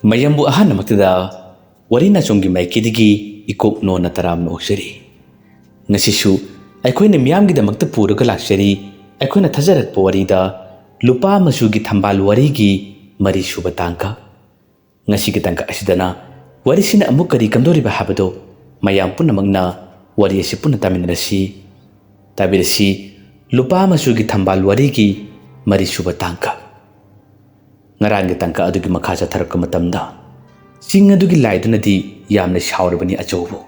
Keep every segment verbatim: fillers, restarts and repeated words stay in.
ꯃꯌꯥꯝꯕꯨ ꯑꯍꯥꯟꯕꯃꯛꯇꯗ ꯋꯥꯔꯤ ꯅꯥꯆꯣꯝꯒꯤ ꯃꯥꯏꯀꯩꯗꯒꯤ ꯏꯀꯣꯛ ꯅꯣꯟꯅ ꯇꯔꯥꯝꯅ ꯑꯣꯛꯆꯔꯤ꯫ ꯉꯁꯤꯁꯨ ꯑꯩꯈꯣꯏꯅ ꯃꯤꯌꯥꯝꯒꯤꯗꯃꯛꯇ ꯄꯨꯔꯒ ꯂꯥꯛꯆꯔꯤ ꯑꯩꯈꯣꯏꯅ ꯊꯥꯖꯔꯛꯄ ꯋꯥꯔꯤꯗ ꯂꯨꯄꯥ ꯃꯆꯨꯒꯤ ꯊꯝꯕꯥꯜ ꯋꯥꯔꯤꯒꯤ ꯃꯔꯤꯁꯨꯕ ꯇꯥꯡꯀꯛ꯫ ꯉꯁꯤꯒꯤ ꯇꯥꯡꯀꯛ ꯑꯁꯤꯗꯅ ꯋꯥꯔꯤꯁꯤꯅ ꯑꯃꯨꯛ ꯀꯔꯤ ꯀꯝꯗꯧꯔꯤꯕ ꯍꯥꯏꯕꯗꯨ ꯃꯌꯥꯝ ꯄꯨꯝꯅꯃꯛꯅ ꯋꯥꯔꯤ ꯑꯁꯤ ꯄꯨꯟꯅ ꯇꯥꯃꯤꯟꯅꯔꯁꯤ꯫ ꯇꯥꯕꯤꯔꯁꯤ ꯂꯨꯄꯥ ꯃꯆꯨꯒꯤ ꯊꯝꯕꯥꯜ ꯋꯥꯔꯤꯒꯤ ꯃꯔꯤꯁꯨꯕ ꯇꯥꯡꯀꯛ꯫ ꯉꯔꯥꯡꯒꯤ ꯇꯥꯡꯀꯛ ꯑꯗꯨꯒꯤ ꯃꯈꯥ ꯆꯠꯊꯔꯛꯄ ꯃꯇꯝꯗ ꯆꯤꯡ ꯑꯗꯨꯒꯤ ꯂꯥꯏꯗꯨꯅꯗꯤ ꯌꯥꯝꯅ ꯁꯥꯎꯔꯕꯅꯤ ꯑꯆꯧꯕꯨ꯫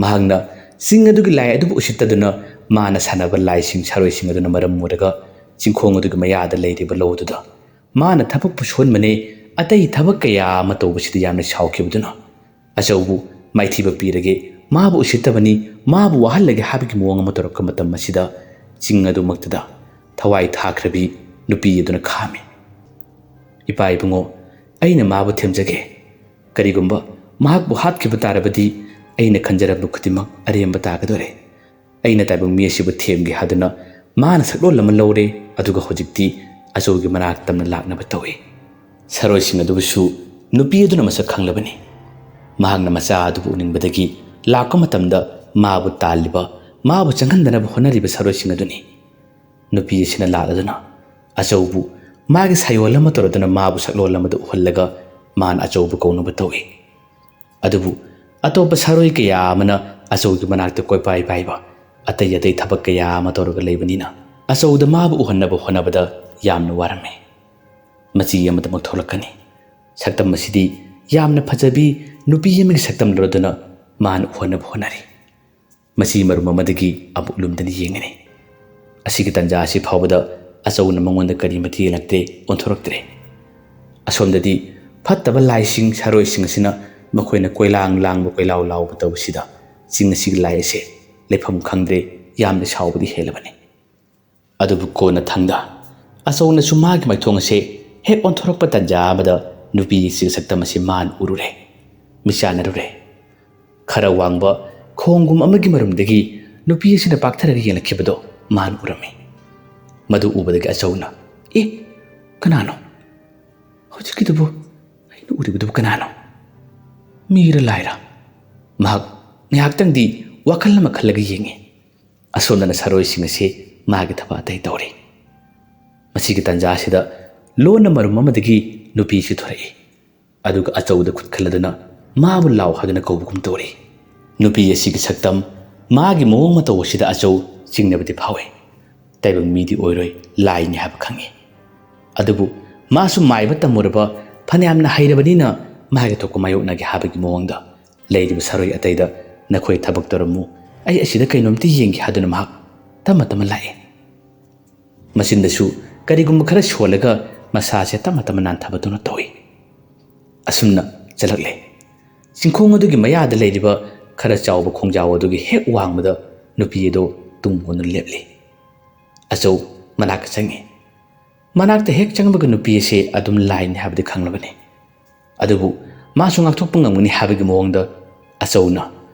ꯃꯍꯥꯛꯅ ꯆꯤꯡ ꯑꯗꯨꯒꯤ ꯂꯥꯏ ꯑꯗꯨꯕꯨ ꯎꯁꯤꯠꯇꯗꯨꯅ ꯃꯥꯅ ꯁꯥꯟꯅꯕ ꯂꯥꯏꯁꯤꯡ ꯁꯥꯔꯣꯏꯁꯤꯡ ꯑꯗꯨꯅ ꯃꯔꯝ ꯑꯣꯏꯔꯒ ꯆꯤꯡꯈꯣꯡ ꯑꯗꯨꯒꯤ ꯃꯌꯥꯗ ꯂꯩꯔꯤꯕ ꯂꯧ ꯑꯗꯨꯗ ꯃꯥꯅ ꯊꯕꯛꯄꯨ ꯁꯨꯍꯟꯕꯅꯦ, ꯑꯇꯩ ꯊꯕꯛ ꯀꯌꯥ ꯑꯃ ꯇꯧꯕꯁꯤꯗ ꯌꯥꯝꯅ ꯁꯥꯎꯈꯤꯕꯗꯨꯅ ꯑꯆꯧꯕꯨ ꯃꯥꯏꯊꯤꯕ ꯄꯤꯔꯒꯦ, ꯃꯥꯕꯨ ꯎꯁꯤꯠꯇꯕꯅꯤ, ꯃꯥꯕꯨ ꯋꯥꯍꯜꯂꯒꯦ ꯍꯥꯏꯕꯒꯤ ꯃꯑꯣꯡ ꯑꯃ ꯇꯧꯔꯛꯄ ꯃꯇꯝ ꯑꯁꯤꯗ ꯆꯤꯡ ꯑꯗꯨꯃꯛꯇꯗ ꯊꯋꯥꯏ ꯊꯥꯈ꯭ꯔꯕꯤ ꯅꯨꯄꯤ ꯑꯗꯨꯅ ꯈꯥꯝꯃꯤ꯫ "ꯏꯄꯥ ꯏꯕꯨꯡꯉꯣ, ꯑꯩꯅ ꯃꯥꯕꯨ ꯊꯦꯝꯖꯒꯦ꯫ ꯀꯔꯤꯒꯨꯝꯕ ꯃꯍꯥꯛꯄꯨ ꯍꯥꯠꯈꯤꯕ ꯇꯥꯔꯕꯗꯤ ꯑꯩꯅ ꯈꯟꯖꯔꯝꯕ ꯈꯨꯗꯤꯡꯃꯛ ꯑꯔꯦꯝꯕ ꯇꯥꯒꯗꯣꯔꯦ꯫ ꯑꯩꯅ ꯇꯥꯏꯕꯪ ꯃꯤ ꯑꯁꯤꯕꯨ ꯊꯦꯝꯒꯦ ꯍꯥꯏꯗꯨꯅ ꯃꯥꯅ ꯁꯛꯂꯣꯟ ꯑꯃ ꯂꯧꯔꯦ, ꯑꯗꯨꯒ ꯍꯧꯖꯤꯛꯇꯤ ꯑꯆꯧꯒꯤ ꯃꯅꯥꯛ ꯇꯝꯅ ꯂꯥꯛꯅꯕ ꯇꯧꯏ꯫" ꯁꯥꯔꯣꯏꯁꯤꯡ ꯑꯗꯨꯕꯨꯁꯨ ꯅꯨꯄꯤ ꯑꯗꯨꯅ ꯃꯁꯛ ꯈꯪꯂꯕꯅꯤ꯫ ꯃꯍꯥꯛꯅ ꯃꯆꯥ ꯑꯗꯨꯕꯨ ꯎꯅꯤꯡꯕꯗꯒꯤ ꯂꯥꯛꯄ ꯃꯇꯝꯗ ꯃꯥꯕꯨ ꯇꯥꯜꯂꯤꯕ, ꯃꯥꯕꯨ ꯆꯪꯍꯟꯗꯅꯕ ꯍꯣꯠꯅꯔꯤꯕ ꯁꯥꯔꯣꯏꯁꯤꯡ ꯑꯗꯨꯅꯤ꯫ ꯅꯨꯄꯤ ꯑꯁꯤꯅ ꯂꯥꯛꯂꯗꯨꯅ ꯑꯆꯧꯕꯨ ꯃꯥꯒꯤ ꯁꯥꯌꯣꯜ ꯑꯃ ꯇꯧꯔꯗꯨꯅ ꯃꯥꯕꯨ ꯁꯛꯂꯣꯟ ꯑꯃꯗ ꯎꯍꯜꯂꯒ ꯃꯥꯅ ꯑꯆꯧꯕꯨ ꯀꯧꯅꯕ ꯇꯧꯏ꯫ ꯑꯗꯨꯕꯨ ꯑꯇꯣꯞꯄ ꯁꯥꯔꯣꯏ ꯀꯌꯥ ꯑꯃꯅ ꯑꯆꯧꯒꯤ ꯃꯅꯥꯛꯇ ꯀꯣꯏꯄꯥꯏ ꯄꯥꯏꯕ, ꯑꯇꯩ ꯑꯇꯩ ꯊꯕꯛ ꯀꯌꯥ ꯑꯃ ꯇꯧꯔꯒ ꯂꯩꯕꯅꯤꯅ ꯑꯆꯧꯗ ꯃꯥꯕꯨ ꯎꯍꯟꯅꯕ ꯍꯣꯠꯅꯕꯗ ꯌꯥꯝꯅ ꯋꯥꯔꯝꯃꯤ꯫ ꯃꯆꯤ ꯑꯃꯗꯃꯛ ꯊꯣꯛꯂꯛꯀꯅꯤ꯫ ꯁꯛꯇꯝ ꯑꯁꯤꯗꯤ ꯌꯥꯝꯅ ꯐꯖꯕꯤ ꯅꯨꯄꯤ ꯑꯃꯒꯤ ꯁꯛꯇꯝ ꯂꯧꯔꯗꯨꯅ ꯃꯥꯅ ꯎꯍꯟꯅꯕ ꯍꯣꯠꯅꯔꯤ꯫ ꯃꯁꯤ ꯃꯔꯨꯝ ꯑꯃꯗꯒꯤ ꯑꯃꯨꯛ ꯂꯨꯝꯗꯅ ꯌꯦꯡꯒꯅꯤ꯫ ꯑꯁꯤꯒꯤ ꯇꯥꯟꯖꯥ ꯑꯁꯤ ꯐꯥꯎꯕꯗ ꯑꯆꯧꯅ ꯃꯉꯣꯟꯗ ꯀꯔꯤꯃꯠꯇ ꯌꯦꯡꯂꯛꯇꯦ, ꯑꯣꯟꯊꯣꯔꯛꯇ꯭ꯔꯦ꯫ ꯑꯁꯣꯝꯗꯗꯤ ꯐꯠꯇꯕ ꯂꯥꯏꯁꯤꯡ, ꯁꯥꯔꯣꯏꯁꯤꯡ ꯑꯁꯤꯅ ꯃꯈꯣꯏꯅ ꯀꯣꯏꯂꯥꯡ ꯂꯥꯡꯕ, ꯀꯣꯏꯂꯥꯎ ꯂꯥꯎꯕ ꯇꯧꯕꯁꯤꯗ ꯆꯤꯡ ꯑꯁꯤꯒꯤ ꯂꯥꯏ ꯑꯁꯦ ꯂꯩꯐꯝ ꯈꯪꯗ꯭ꯔꯦ, ꯌꯥꯝꯅ ꯁꯥꯎꯕꯗꯤ ꯍꯦꯜꯂꯕꯅꯤ꯫ ꯑꯗꯨꯕꯨ ꯀꯣꯟꯅꯊꯪꯗ ꯑꯆꯧꯅꯁꯨ ꯃꯥꯒꯤ ꯃꯥꯏꯊꯣꯡ ꯑꯁꯦ ꯍꯦꯛ ꯑꯣꯟꯊꯣꯔꯛꯄ ꯇꯥꯟꯖꯥ ꯑꯃꯗ ꯅꯨꯄꯤ ꯑꯁꯤꯒꯤ ꯁꯛꯇꯝ ꯑꯁꯤ ꯃꯥꯅ ꯎꯔꯨꯔꯦ, ꯃꯤꯠꯆꯥꯟꯅꯔꯨꯔꯦ꯫ ꯈꯔ ꯋꯥꯡꯕ ꯈꯣꯡꯒꯨꯝ ꯑꯃꯒꯤ ꯃꯔꯨꯝꯗꯒꯤ ꯅꯨꯄꯤ ꯑꯁꯤꯅ ꯄꯥꯛꯊꯔꯒ ꯌꯦꯡꯂꯛꯈꯤꯕꯗꯣ ꯃꯥꯅ ꯎꯔꯝꯃꯤ꯫ ꯃꯗꯨ ꯎꯕꯗꯒꯤ ꯑꯆꯧꯅ, "ꯑꯦ, ꯀꯅꯥꯅꯣ? ꯍꯧꯖꯤꯛꯀꯤꯗꯨꯕꯨ "ꯑꯩꯅ ꯎꯔꯤꯕꯗꯨꯕꯨ ꯀꯅꯥꯅꯣ? ꯃꯤꯔ ꯂꯥꯏꯔ?" ꯃꯍꯥꯛ ꯉꯥꯏꯍꯥꯛꯇꯪꯗꯤ ꯋꯥꯈꯜ ꯑꯃ ꯈꯜꯂꯒ ꯌꯦꯡꯉꯤ꯫ ꯑꯁꯣꯝꯗꯅ ꯁꯥꯔꯣꯏꯁꯤꯡ ꯑꯁꯤ ꯃꯥꯒꯤ ꯊꯕꯛ ꯑꯇꯩ ꯇꯧꯔꯤ꯫ ꯃꯁꯤꯒꯤ ꯇꯥꯟꯖꯥ ꯑꯁꯤꯗ ꯂꯣꯟꯅ ꯃꯔꯨꯝ ꯑꯃꯗꯒꯤ ꯅꯨꯄꯤ ꯑꯁꯤ ꯊꯣꯔꯛꯏ꯫ ꯑꯗꯨꯒ ꯑꯆꯧꯗ ꯈꯨꯠ ꯈꯜꯂꯗꯨꯅ ꯃꯥꯕꯨ ꯂꯥꯎ ꯍꯥꯏꯗꯨꯅ ꯀꯧꯕꯒꯨꯝ ꯇꯧꯔꯤ꯫ ꯅꯨꯄꯤ ꯑꯁꯤꯒꯤ ꯁꯛꯇꯝ, ꯃꯥꯒꯤ ꯃꯑꯣꯡ ꯃꯇꯧ ꯑꯁꯤꯗ ꯑꯆꯧ ꯆꯤꯡꯅꯕꯗꯤ ꯐꯥꯎꯏ꯫ ꯇꯥꯏꯕꯪ ꯃꯤꯗꯤ ꯑꯣꯏꯔꯣꯏ, ꯂꯥꯏꯅꯤ ꯍꯥꯏꯕ ꯈꯪꯏ꯫ ꯑꯗꯨꯕꯨ ꯃꯥꯁꯨ ꯃꯥꯏꯕ ꯇꯝꯃꯨꯔꯕ, ꯐꯅꯌꯥꯝꯅ ꯍꯩꯔꯕꯅꯤꯅ ꯃꯥꯒꯤ ꯊꯣꯛꯄ ꯃꯥꯌꯣꯛꯅꯒꯦ ꯍꯥꯏꯕꯒꯤ ꯃꯑꯣꯡꯗ ꯂꯩꯔꯤꯕ ꯁꯥꯔꯣꯏ ꯑꯇꯩꯗ "ꯅꯈꯣꯏ ꯊꯕꯛ ꯇꯧꯔꯝꯃꯨ, ꯑꯩ ꯑꯁꯤꯗ ꯀꯩꯅꯣꯝꯇ ꯌꯦꯡꯒꯦ" ꯍꯥꯏꯗꯨꯅ ꯃꯍꯥꯛ ꯇꯞꯅ ꯇꯞꯅ ꯂꯥꯛꯏ꯫ ꯃꯆꯤꯟꯗꯁꯨ ꯀꯔꯤꯒꯨꯝꯕ ꯈꯔ ꯁꯣꯜꯂꯒ ꯃꯁꯥꯁꯦ ꯇꯞꯅ ꯇꯞꯅ ꯅꯥꯟꯊꯕꯗꯧꯅ ꯇꯧꯏ꯫ ꯑꯁꯨꯝꯅ ꯆꯠꯂꯛꯂꯦ꯫ ꯆꯤꯡꯈꯣꯡ ꯑꯗꯨꯒꯤ ꯃꯌꯥꯗ ꯂꯩꯔꯤꯕ ꯈꯔ ꯆꯥꯎꯕ ꯈꯣꯡꯖꯥꯎ ꯑꯗꯨꯒꯤ ꯍꯦꯛ ꯋꯥꯡꯃꯗ ꯅꯨꯄꯤ ꯑꯗꯨ ꯇꯨꯡ ꯑꯣꯟꯗꯨꯅ ꯂꯦꯞꯂꯤ꯫ ꯑꯆꯧ ꯃꯅꯥꯛꯇ ꯆꯪꯉꯤ꯫ ꯃꯅꯥꯛꯇ ꯍꯦꯛ ꯆꯪꯕꯒ ꯅꯨꯄꯤ ꯑꯁꯤ ꯑꯗꯨꯝ ꯂꯥꯏꯅꯤ ꯍꯥꯏꯕꯗꯤ ꯈꯪꯂꯕꯅꯤ꯫ ꯑꯗꯨꯕꯨ ꯃꯥꯁꯨ ꯉꯥꯛꯊꯣꯛꯄ ꯉꯝꯒꯅꯤ ꯍꯥꯏꯕꯒꯤ ꯃꯑꯣꯡꯗ ꯑꯆꯧꯅ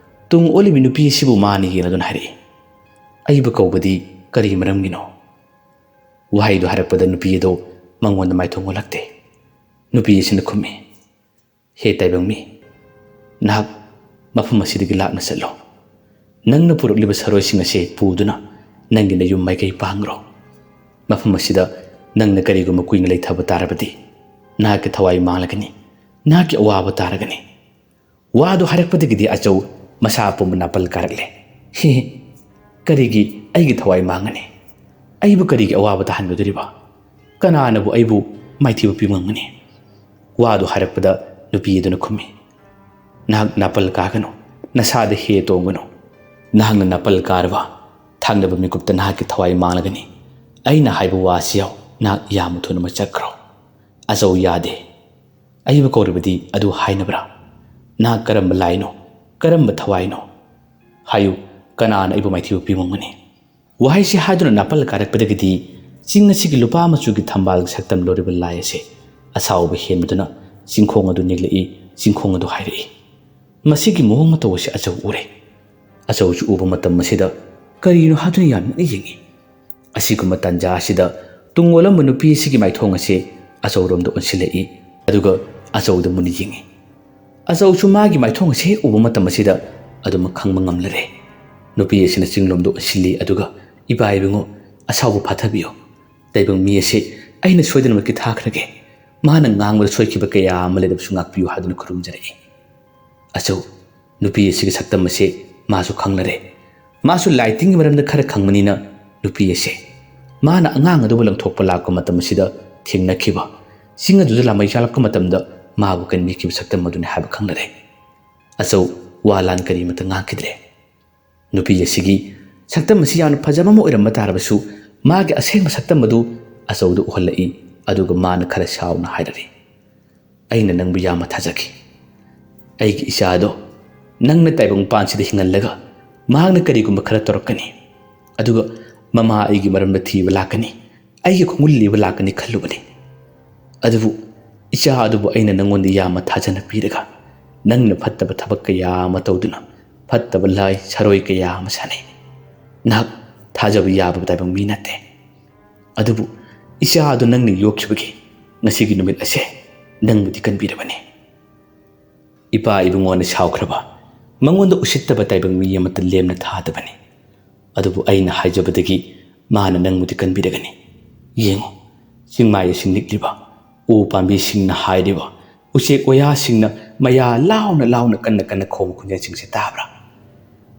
ꯇꯨꯡ ꯑꯣꯜꯂꯤꯕꯤ ꯅꯨꯄꯤ ꯑꯁꯤꯕꯨ ꯃꯥꯅ ꯌꯦꯡꯂꯗꯨꯅ ꯍꯥꯏꯔꯛꯏ, "ꯑꯩꯕꯨ ꯀꯧꯕꯗꯤ ꯀꯔꯤ ꯃꯔꯝꯒꯤꯅꯣ?" ꯋꯥꯍꯩꯗꯨ ꯍꯥꯏꯔꯛꯄꯗ ꯅꯨꯄꯤ ꯑꯗꯨ ꯃꯉꯣꯟꯗ ꯃꯥꯏꯊꯣꯡ ꯑꯣꯜꯂꯛꯇꯦ꯫ ꯅꯨꯄꯤ ꯑꯁꯤꯅ ꯈꯨꯝꯃꯤ, "ꯍꯦ ꯇꯥꯏꯕꯪ ꯃꯤ, ꯅꯍꯥꯛ ꯃꯐꯝ ꯑꯁꯤꯗꯒꯤ ꯂꯥꯞꯅ ꯆꯠꯂꯣ꯫ ꯅꯪꯅ ꯄꯨꯔꯛꯂꯤꯕ ꯁꯔꯣꯏꯁꯤꯡ ꯑꯁꯤ ꯄꯨꯗꯨꯅ ꯅꯪꯒꯤ ꯅꯌꯨꯝ ꯃꯥꯏꯀꯩ ꯄꯥꯡꯈ꯭ꯔꯣ꯫ ꯃꯐꯝ ꯑꯁꯤꯗ ꯅꯪꯅ ꯀꯔꯤꯒꯨꯝꯕ ꯀꯨꯏꯅ ꯂꯩꯊꯕ ꯇꯥꯔꯕꯗꯤ ꯅꯍꯥꯛꯀꯤ ꯊꯋꯥꯏ ꯃꯥꯡꯂꯒꯅꯤ, ꯅꯍꯥꯛꯀꯤ ꯑꯋꯥꯕ ꯇꯥꯔꯒꯅꯤ꯫" ꯋꯥꯗꯨ ꯍꯥꯏꯔꯛꯄꯗꯒꯤꯗꯤ ꯑꯆꯧ ꯃꯁꯥ ꯄꯨꯝꯕ ꯅꯥꯄꯜ ꯀꯥꯔꯛꯂꯦ꯫ "ꯍꯤ ꯍꯤ, ꯀꯔꯤꯒꯤ ꯑꯩꯒꯤ ꯊꯋꯥꯏ ꯃꯥꯡꯒꯅꯤ? ꯑꯩꯕꯨ ꯀꯔꯤꯒꯤ ꯑꯋꯥꯕ ꯇꯥꯍꯟꯒꯗꯣꯔꯤꯕ? ꯀꯅꯥꯅꯕꯨ ꯑꯩꯕꯨ ꯃꯥꯏꯊꯤꯕ ꯄꯤꯕ ꯉꯝꯒꯅꯤ?" ꯋꯥꯗꯨ ꯍꯥꯏꯔꯛꯄꯗ ꯅꯨꯄꯤ ꯑꯗꯨꯅ ꯈꯨꯝꯃꯤ, "ꯅꯍꯥꯛ ꯅꯥꯄꯜ ꯀꯥꯒꯅꯨ, ꯅꯁꯥꯗ ꯍꯦ ꯇꯣꯡꯒꯅꯨ꯫ ꯅꯍꯥꯛꯅ ꯅꯥꯄꯜ ꯀꯥꯔꯕ ꯊꯥꯡꯅꯕ ꯃꯤꯀꯨꯞꯇ ꯅꯍꯥꯛꯀꯤ ꯊꯋꯥꯏ ꯃꯥꯡꯂꯒꯅꯤ꯫ ꯑꯩꯅ ꯍꯥꯏꯕ ꯋꯥꯁꯤ ꯌꯥꯎ, ꯅꯍꯥꯛ ꯌꯥꯝꯅ ꯊꯨꯅꯃꯛ ꯆꯠꯈ꯭ꯔꯣ꯫" ꯑꯆꯧ ꯌꯥꯗꯦ꯫ "ꯑꯩꯕꯨ ꯀꯧꯔꯤꯕꯗꯤ ꯑꯗꯨ ꯍꯥꯏꯅꯕ꯭ꯔꯥ? ꯅꯍꯥꯛ ꯀꯔꯝꯕ ꯂꯥꯏꯅꯣ? ꯀꯔꯝꯕ ꯊꯋꯥꯏꯅꯣ? ꯍꯥꯏꯌꯨ, ꯀꯅꯥꯅ ꯑꯩꯕꯨ ꯃꯥꯏꯊꯤꯕ ꯄꯤꯕ ꯉꯝꯒꯅꯤ?" ꯋꯥꯍꯩꯁꯤ ꯍꯥꯏꯗꯨꯅ ꯅꯥꯄꯜ ꯀꯥꯔꯛꯄꯗꯒꯤꯗꯤ ꯆꯤꯡ ꯑꯁꯤꯒꯤ ꯂꯨꯄꯥ ꯃꯆꯨꯒꯤ ꯊꯝꯕꯥꯜꯒꯤ ꯁꯛꯇꯝ ꯂꯧꯔꯤꯕ ꯂꯥꯏ ꯑꯁꯤ ꯑꯁꯥꯎꯕ ꯍꯦꯟꯕꯗꯨꯅ ꯆꯤꯡꯈꯣꯡ ꯑꯗꯨ ꯅꯤꯛꯂꯛꯏ, ꯆꯤꯡꯈꯣꯡ ꯑꯗꯨ ꯍꯥꯏꯔꯛꯏ꯫ ꯃꯁꯤꯒꯤ ꯃꯑꯣꯡ ꯃꯇꯧ ꯑꯁꯤ ꯑꯆꯧ ꯎꯔꯦ꯫ ꯑꯆꯧꯁꯨ ꯎꯕ ꯃꯇꯝ ꯑꯁꯤꯗ ꯀꯔꯤꯅꯣ ꯍꯥꯏꯗꯨꯅ ꯌꯥꯝ ꯃꯨꯟꯅ ꯌꯦꯡꯉꯤ꯫ ꯑꯁꯤꯒꯨꯝꯕ ꯇꯥꯟꯖꯥ ꯑꯁꯤꯗ ꯇꯨꯡ ꯑꯣꯜꯂꯝꯕ ꯅꯨꯄꯤ ꯑꯁꯤꯒꯤ ꯃꯥꯏꯊꯣꯡ ꯑꯁꯤ ꯑꯆꯧꯔꯣꯝꯗ ꯑꯣꯟꯁꯤꯜꯂꯛꯏ, ꯑꯗꯨꯒ ꯑꯆꯧꯗ ꯃꯨꯟꯅ ꯌꯦꯡꯉꯤ꯫ ꯑꯆꯧꯁꯨ ꯃꯥꯒꯤ ꯃꯥꯏꯊꯣꯡ ꯑꯁꯤ ꯍꯦꯛ ꯎꯕ ꯃꯇꯝ ꯑꯁꯤꯗ ꯑꯗꯨꯃꯛ ꯈꯪꯕ ꯉꯝꯂꯔꯦ꯫ ꯅꯨꯄꯤ ꯑꯁꯤꯅ ꯆꯤꯡꯂꯣꯝꯗ ꯑꯣꯟꯁꯤꯜꯂꯤ, ꯑꯗꯨꯒ "ꯏꯄꯥ ꯏꯕꯨꯡꯉꯣ, ꯑꯁꯥꯎꯕ ꯐꯥꯊꯕꯤꯌꯨ꯫ ꯇꯥꯏꯕꯪ ꯃꯤ ꯑꯁꯤ ꯑꯩꯅ ꯁꯣꯏꯗꯅꯃꯛꯀꯤ ꯊꯥꯈ꯭ꯔꯒꯦ꯫ ꯃꯥꯅ ꯉꯥꯡꯕꯗ ꯁꯣꯏꯈꯤꯕ ꯀꯌꯥ ꯑꯃ ꯂꯩꯔꯕꯁꯨ ꯉꯥꯛꯄꯤꯌꯨ" ꯍꯥꯏꯗꯨꯅ ꯈꯨꯔꯨꯝꯖꯔꯛꯏ꯫ ꯑꯆꯧ, ꯅꯨꯄꯤ ꯑꯁꯤꯒꯤ ꯁꯛꯇꯝ ꯑꯁꯤ ꯃꯥꯁꯨ ꯈꯪꯂꯔꯦ꯫ ꯃꯥꯁꯨ ꯂꯥꯏ ꯇꯤꯟꯒꯤ ꯃꯔꯝꯗ ꯈꯔ ꯈꯪꯕꯅꯤꯅ, ꯅꯨꯄꯤ ꯑꯁꯤ ꯃꯥꯅ ꯑꯉꯥꯡ ꯑꯗꯨꯕꯨ ꯂꯪꯊꯣꯛꯄ ꯂꯥꯛꯄ ꯃꯇꯝ ꯑꯁꯤꯗ ꯊꯦꯡꯅꯈꯤꯕ, ꯆꯤꯡ ꯑꯗꯨꯗ ꯂꯥꯃꯩ ꯆꯥꯂꯛꯄ ꯃꯇꯝꯗ ꯃꯥꯕꯨ ꯀꯟꯕꯤꯈꯤꯕ ꯁꯛꯇꯝ ꯑꯗꯨꯅꯤ ꯍꯥꯏꯕ ꯈꯪꯂꯔꯦ꯫ ꯑꯆꯧ ꯋꯥ ꯂꯥꯟ ꯀꯔꯤꯃꯠꯇ ꯉꯥꯡꯈꯤꯗ꯭ꯔꯦ꯫ ꯅꯨꯄꯤ ꯑꯁꯤꯒꯤ ꯁꯛꯇꯝ ꯑꯁꯤ ꯌꯥꯝꯅ ꯐꯖꯕ ꯑꯃ ꯑꯣꯏꯔꯝꯕ ꯇꯥꯔꯕꯁꯨ, ꯃꯥꯒꯤ ꯑꯁꯦꯡꯕ ꯁꯛꯇꯝ ꯑꯗꯨ ꯑꯆꯧꯗ ꯎꯍꯜꯂꯛꯏ꯫ ꯑꯗꯨꯒ ꯃꯥꯅ ꯈꯔ ꯁꯥꯎꯅ ꯍꯥꯏꯔꯛꯏ, "ꯑꯩꯅ ꯅꯪꯕꯨ ꯌꯥꯝꯅ ꯊꯥꯖꯈꯤ꯫ ꯑꯩꯒꯤ ꯏꯆꯥꯗꯣ ꯅꯪꯅ ꯇꯥꯏꯕꯪ ꯄꯥꯟꯁꯤꯗ ꯍꯤꯡꯍꯜꯂꯒ ꯃꯍꯥꯛꯅ ꯀꯔꯤꯒꯨꯝꯕ ꯈꯔ ꯇꯧꯔꯛꯀꯅꯤ, ꯑꯗꯨꯒ ꯃꯃꯥ ꯑꯩꯒꯤ ꯃꯔꯝꯗ ꯊꯤꯕ ꯂꯥꯛꯀꯅꯤ, ꯑꯩꯒꯤ ꯈꯣꯡꯒꯨꯜ ꯂꯤꯕ ꯂꯥꯛꯀꯅꯤ ꯈꯜꯂꯨꯕꯅꯤ꯫ ꯑꯗꯨꯕꯨ ꯏꯆꯥ ꯑꯗꯨꯕꯨ ꯑꯩꯅ ꯅꯪꯉꯣꯟꯗ ꯌꯥꯝꯅ ꯊꯥꯖꯅ ꯄꯤꯔꯒ, ꯅꯪꯅ ꯐꯠꯇꯕ ꯊꯕꯛ ꯀꯌꯥ ꯑꯃ ꯇꯧꯗꯨꯅ, ꯐꯠꯇꯕ ꯂꯥꯏ ꯁꯔꯣꯏ ꯀꯌꯥ ꯑꯃ ꯁꯥꯟꯅꯩ꯫ ꯅꯍꯥꯛ ꯊꯥꯖꯕ ꯌꯥꯕ ꯇꯥꯏꯕꯪ ꯃꯤ ꯅꯠꯇꯦ꯫ ꯑꯗꯨꯕꯨ ꯏꯆꯥ ꯑꯗꯨ ꯅꯪꯅ ꯌꯣꯛꯈꯤꯕꯒꯤ ꯉꯁꯤꯒꯤ ꯅꯨꯃꯤꯠ ꯑꯁꯦ ꯅꯪꯕꯨꯗꯤ ꯀꯟꯕꯤꯔꯕꯅꯤ꯫ ꯏꯄꯥ ꯏꯕꯨꯡꯉꯣꯅ ꯁꯥꯎꯈ꯭ꯔꯕ, ꯃꯉꯣꯟꯗ ꯎꯁꯤꯠꯇꯕ ꯇꯥꯏꯕꯪ ꯃꯤ ꯑꯃꯠꯇ ꯂꯦꯝꯅ ꯊꯥꯗꯕꯅꯤ꯫ ꯑꯗꯨꯕꯨ ꯑꯩꯅ ꯍꯥꯏꯖꯕꯗꯒꯤ ꯃꯥꯅ ꯅꯪꯕꯨꯗꯤ ꯀꯟꯕꯤꯔꯒꯅꯤ꯫ ꯌꯦꯡꯉꯨ, ꯆꯤꯡꯃꯥꯏ ꯑꯁꯤ ꯅꯤꯛꯂꯤꯕ, ꯎ ꯄꯥꯝꯕꯤꯁꯤꯡꯅ ꯍꯥꯏꯔꯤꯕ, ꯎꯆꯦꯛ ꯋꯥꯌꯥꯁꯤꯡꯅ ꯃꯌꯥ ꯂꯥꯎꯅ ꯂꯥꯎꯅ ꯀꯟꯅ ꯀꯟꯅ ꯈꯣꯡꯕ ꯈꯣꯟꯖꯦꯜꯁꯤꯡꯁꯦ ꯇꯥꯕ꯭ꯔꯥ?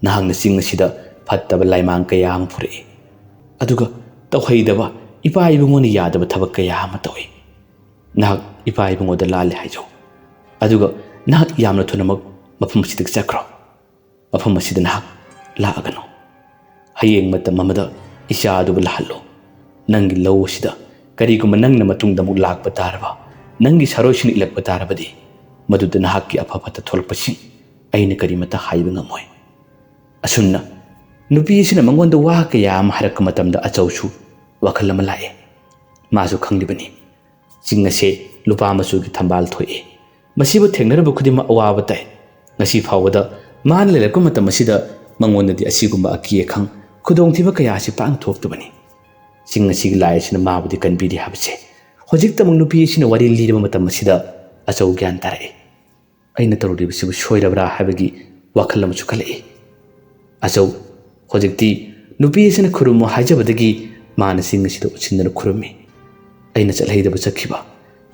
ꯅꯍꯥꯛꯅ ꯆꯤꯡ ꯑꯁꯤꯗ ꯐꯠꯇꯕ ꯂꯥꯏꯃꯥꯡ ꯀꯌꯥ ꯑꯃ ꯄꯨꯔꯛꯏ, ꯑꯗꯨꯒ ꯇꯧꯍꯩꯗꯕ, ꯏꯄꯥ ꯏꯕꯨꯡꯉꯣꯅ ꯌꯥꯗꯕ ꯊꯕꯛ ꯀꯌꯥ ꯑꯃ ꯇꯧꯏ꯫ ꯅꯍꯥꯛ ꯏꯄꯥ ꯏꯕꯨꯡꯉꯣꯗ ꯂꯥꯜꯂꯦ ꯍꯥꯏꯖꯧ, ꯑꯗꯨꯒ ꯅꯍꯥꯛ ꯌꯥꯝꯅ ꯊꯨꯅꯃꯛ ꯃꯐꯝ ꯑꯁꯤꯗꯒꯤ ꯆꯠꯈ꯭ꯔꯣ꯫ ꯃꯐꯝ ꯑꯁꯤꯗ ꯅꯍꯥꯛ ꯂꯥꯛꯑꯒꯅꯨ꯫ ꯍꯌꯦꯡ ꯃꯇꯝ ꯑꯃꯗ ꯏꯆꯥ ꯑꯗꯨꯕꯨ ꯂꯥꯛꯍꯜꯂꯨ꯫ ꯅꯪꯒꯤ ꯂꯧ ꯑꯁꯤꯗ ꯀꯔꯤꯒꯨꯝꯕ ꯅꯪꯅ ꯃꯇꯨꯡꯗ ꯑꯃꯨꯛ ꯂꯥꯛꯄ ꯇꯥꯔꯕ, ꯅꯪꯒꯤ ꯁꯥꯔꯣꯏꯁꯤꯅ ꯏꯜꯂꯛꯄ ꯇꯥꯔꯕꯗꯤ, ꯃꯗꯨꯗ ꯅꯍꯥꯛꯀꯤ ꯑꯐ ꯐꯠꯇ ꯊꯣꯛꯂꯛꯄꯁꯤꯡ ꯑꯩꯅ ꯀꯔꯤꯃꯠꯇ ꯍꯥꯏꯕ ꯉꯝꯃꯣꯏ꯫ ꯑꯁꯨꯝꯅ ꯅꯨꯄꯤ ꯑꯁꯤꯅ ꯃꯉꯣꯟꯗ ꯋꯥ ꯀꯌꯥ ꯑꯃ ꯍꯥꯏꯔꯛꯄ ꯃꯇꯝꯗ ꯑꯆꯧꯁꯨ ꯋꯥꯈꯜ ꯑꯃ ꯂꯥꯛꯑꯦ꯫ ꯃꯥꯁꯨ ꯈꯪꯂꯤꯕꯅꯤ, ꯆꯤꯡ ꯑꯁꯦ ꯂꯨꯄꯥ ꯃꯆꯨꯒꯤ ꯊꯝꯕꯥꯜ ꯊꯣꯛꯏ꯫ ꯃꯁꯤꯕꯨ ꯊꯦꯡꯅꯔꯨꯕ ꯈꯨꯗꯤꯡꯃꯛ ꯑꯋꯥꯕ ꯇꯥꯏ꯫ ꯉꯁꯤ ꯐꯥꯎꯕꯗ ꯃꯥꯅ ꯂꯩꯔꯛꯄ ꯃꯇꯝ ꯑꯁꯤꯗ ꯃꯉꯣꯟꯗꯗꯤ ꯑꯁꯤꯒꯨꯝꯕ ꯑꯀꯤ ꯑꯈꯪ, ꯈꯨꯗꯣꯡꯊꯤꯕ ꯀꯌꯥ ꯑꯁꯤ ꯄꯥꯛꯅ ꯊꯣꯛꯇꯕꯅꯤ꯫ ꯆꯤꯡ ꯑꯁꯤꯒꯤ ꯂꯥꯏ ꯑꯁꯤꯅ ꯃꯥꯕꯨꯗꯤ ꯀꯟꯕꯤꯔꯤ ꯍꯥꯏꯕꯁꯦ ꯍꯧꯖꯤꯛꯇꯃꯛ ꯅꯨꯄꯤ ꯑꯁꯤꯅ ꯋꯥꯔꯤ ꯂꯤꯔꯕ ꯃꯇꯝ ꯑꯁꯤꯗ ꯑꯆꯧ ꯒ꯭ꯌꯥꯟ ꯇꯥꯔꯛꯏ꯫ ꯑꯩꯅ ꯇꯧꯔꯨꯔꯤꯕꯁꯤꯕꯨ ꯁꯣꯏꯔꯕ꯭ꯔꯥ ꯍꯥꯏꯕꯒꯤ ꯋꯥꯈꯜ ꯑꯃꯁꯨ ꯈꯜꯂꯛꯏ꯫ ꯑꯆꯧ, ꯍꯧꯖꯤꯛꯇꯤ ꯅꯨꯄꯤ ꯑꯁꯤꯅ ꯈꯨꯔꯨꯝꯃꯨ ꯍꯥꯏꯖꯕꯗꯒꯤ ꯃꯥꯅ ꯆꯤꯡ ꯑꯁꯤꯗ ꯎꯠꯁꯤꯟꯗꯨꯅ ꯈꯨꯔꯨꯝꯃꯤ꯫ ꯑꯩꯅ ꯆꯠꯍꯩꯗꯕ ꯆꯠꯈꯤꯕ,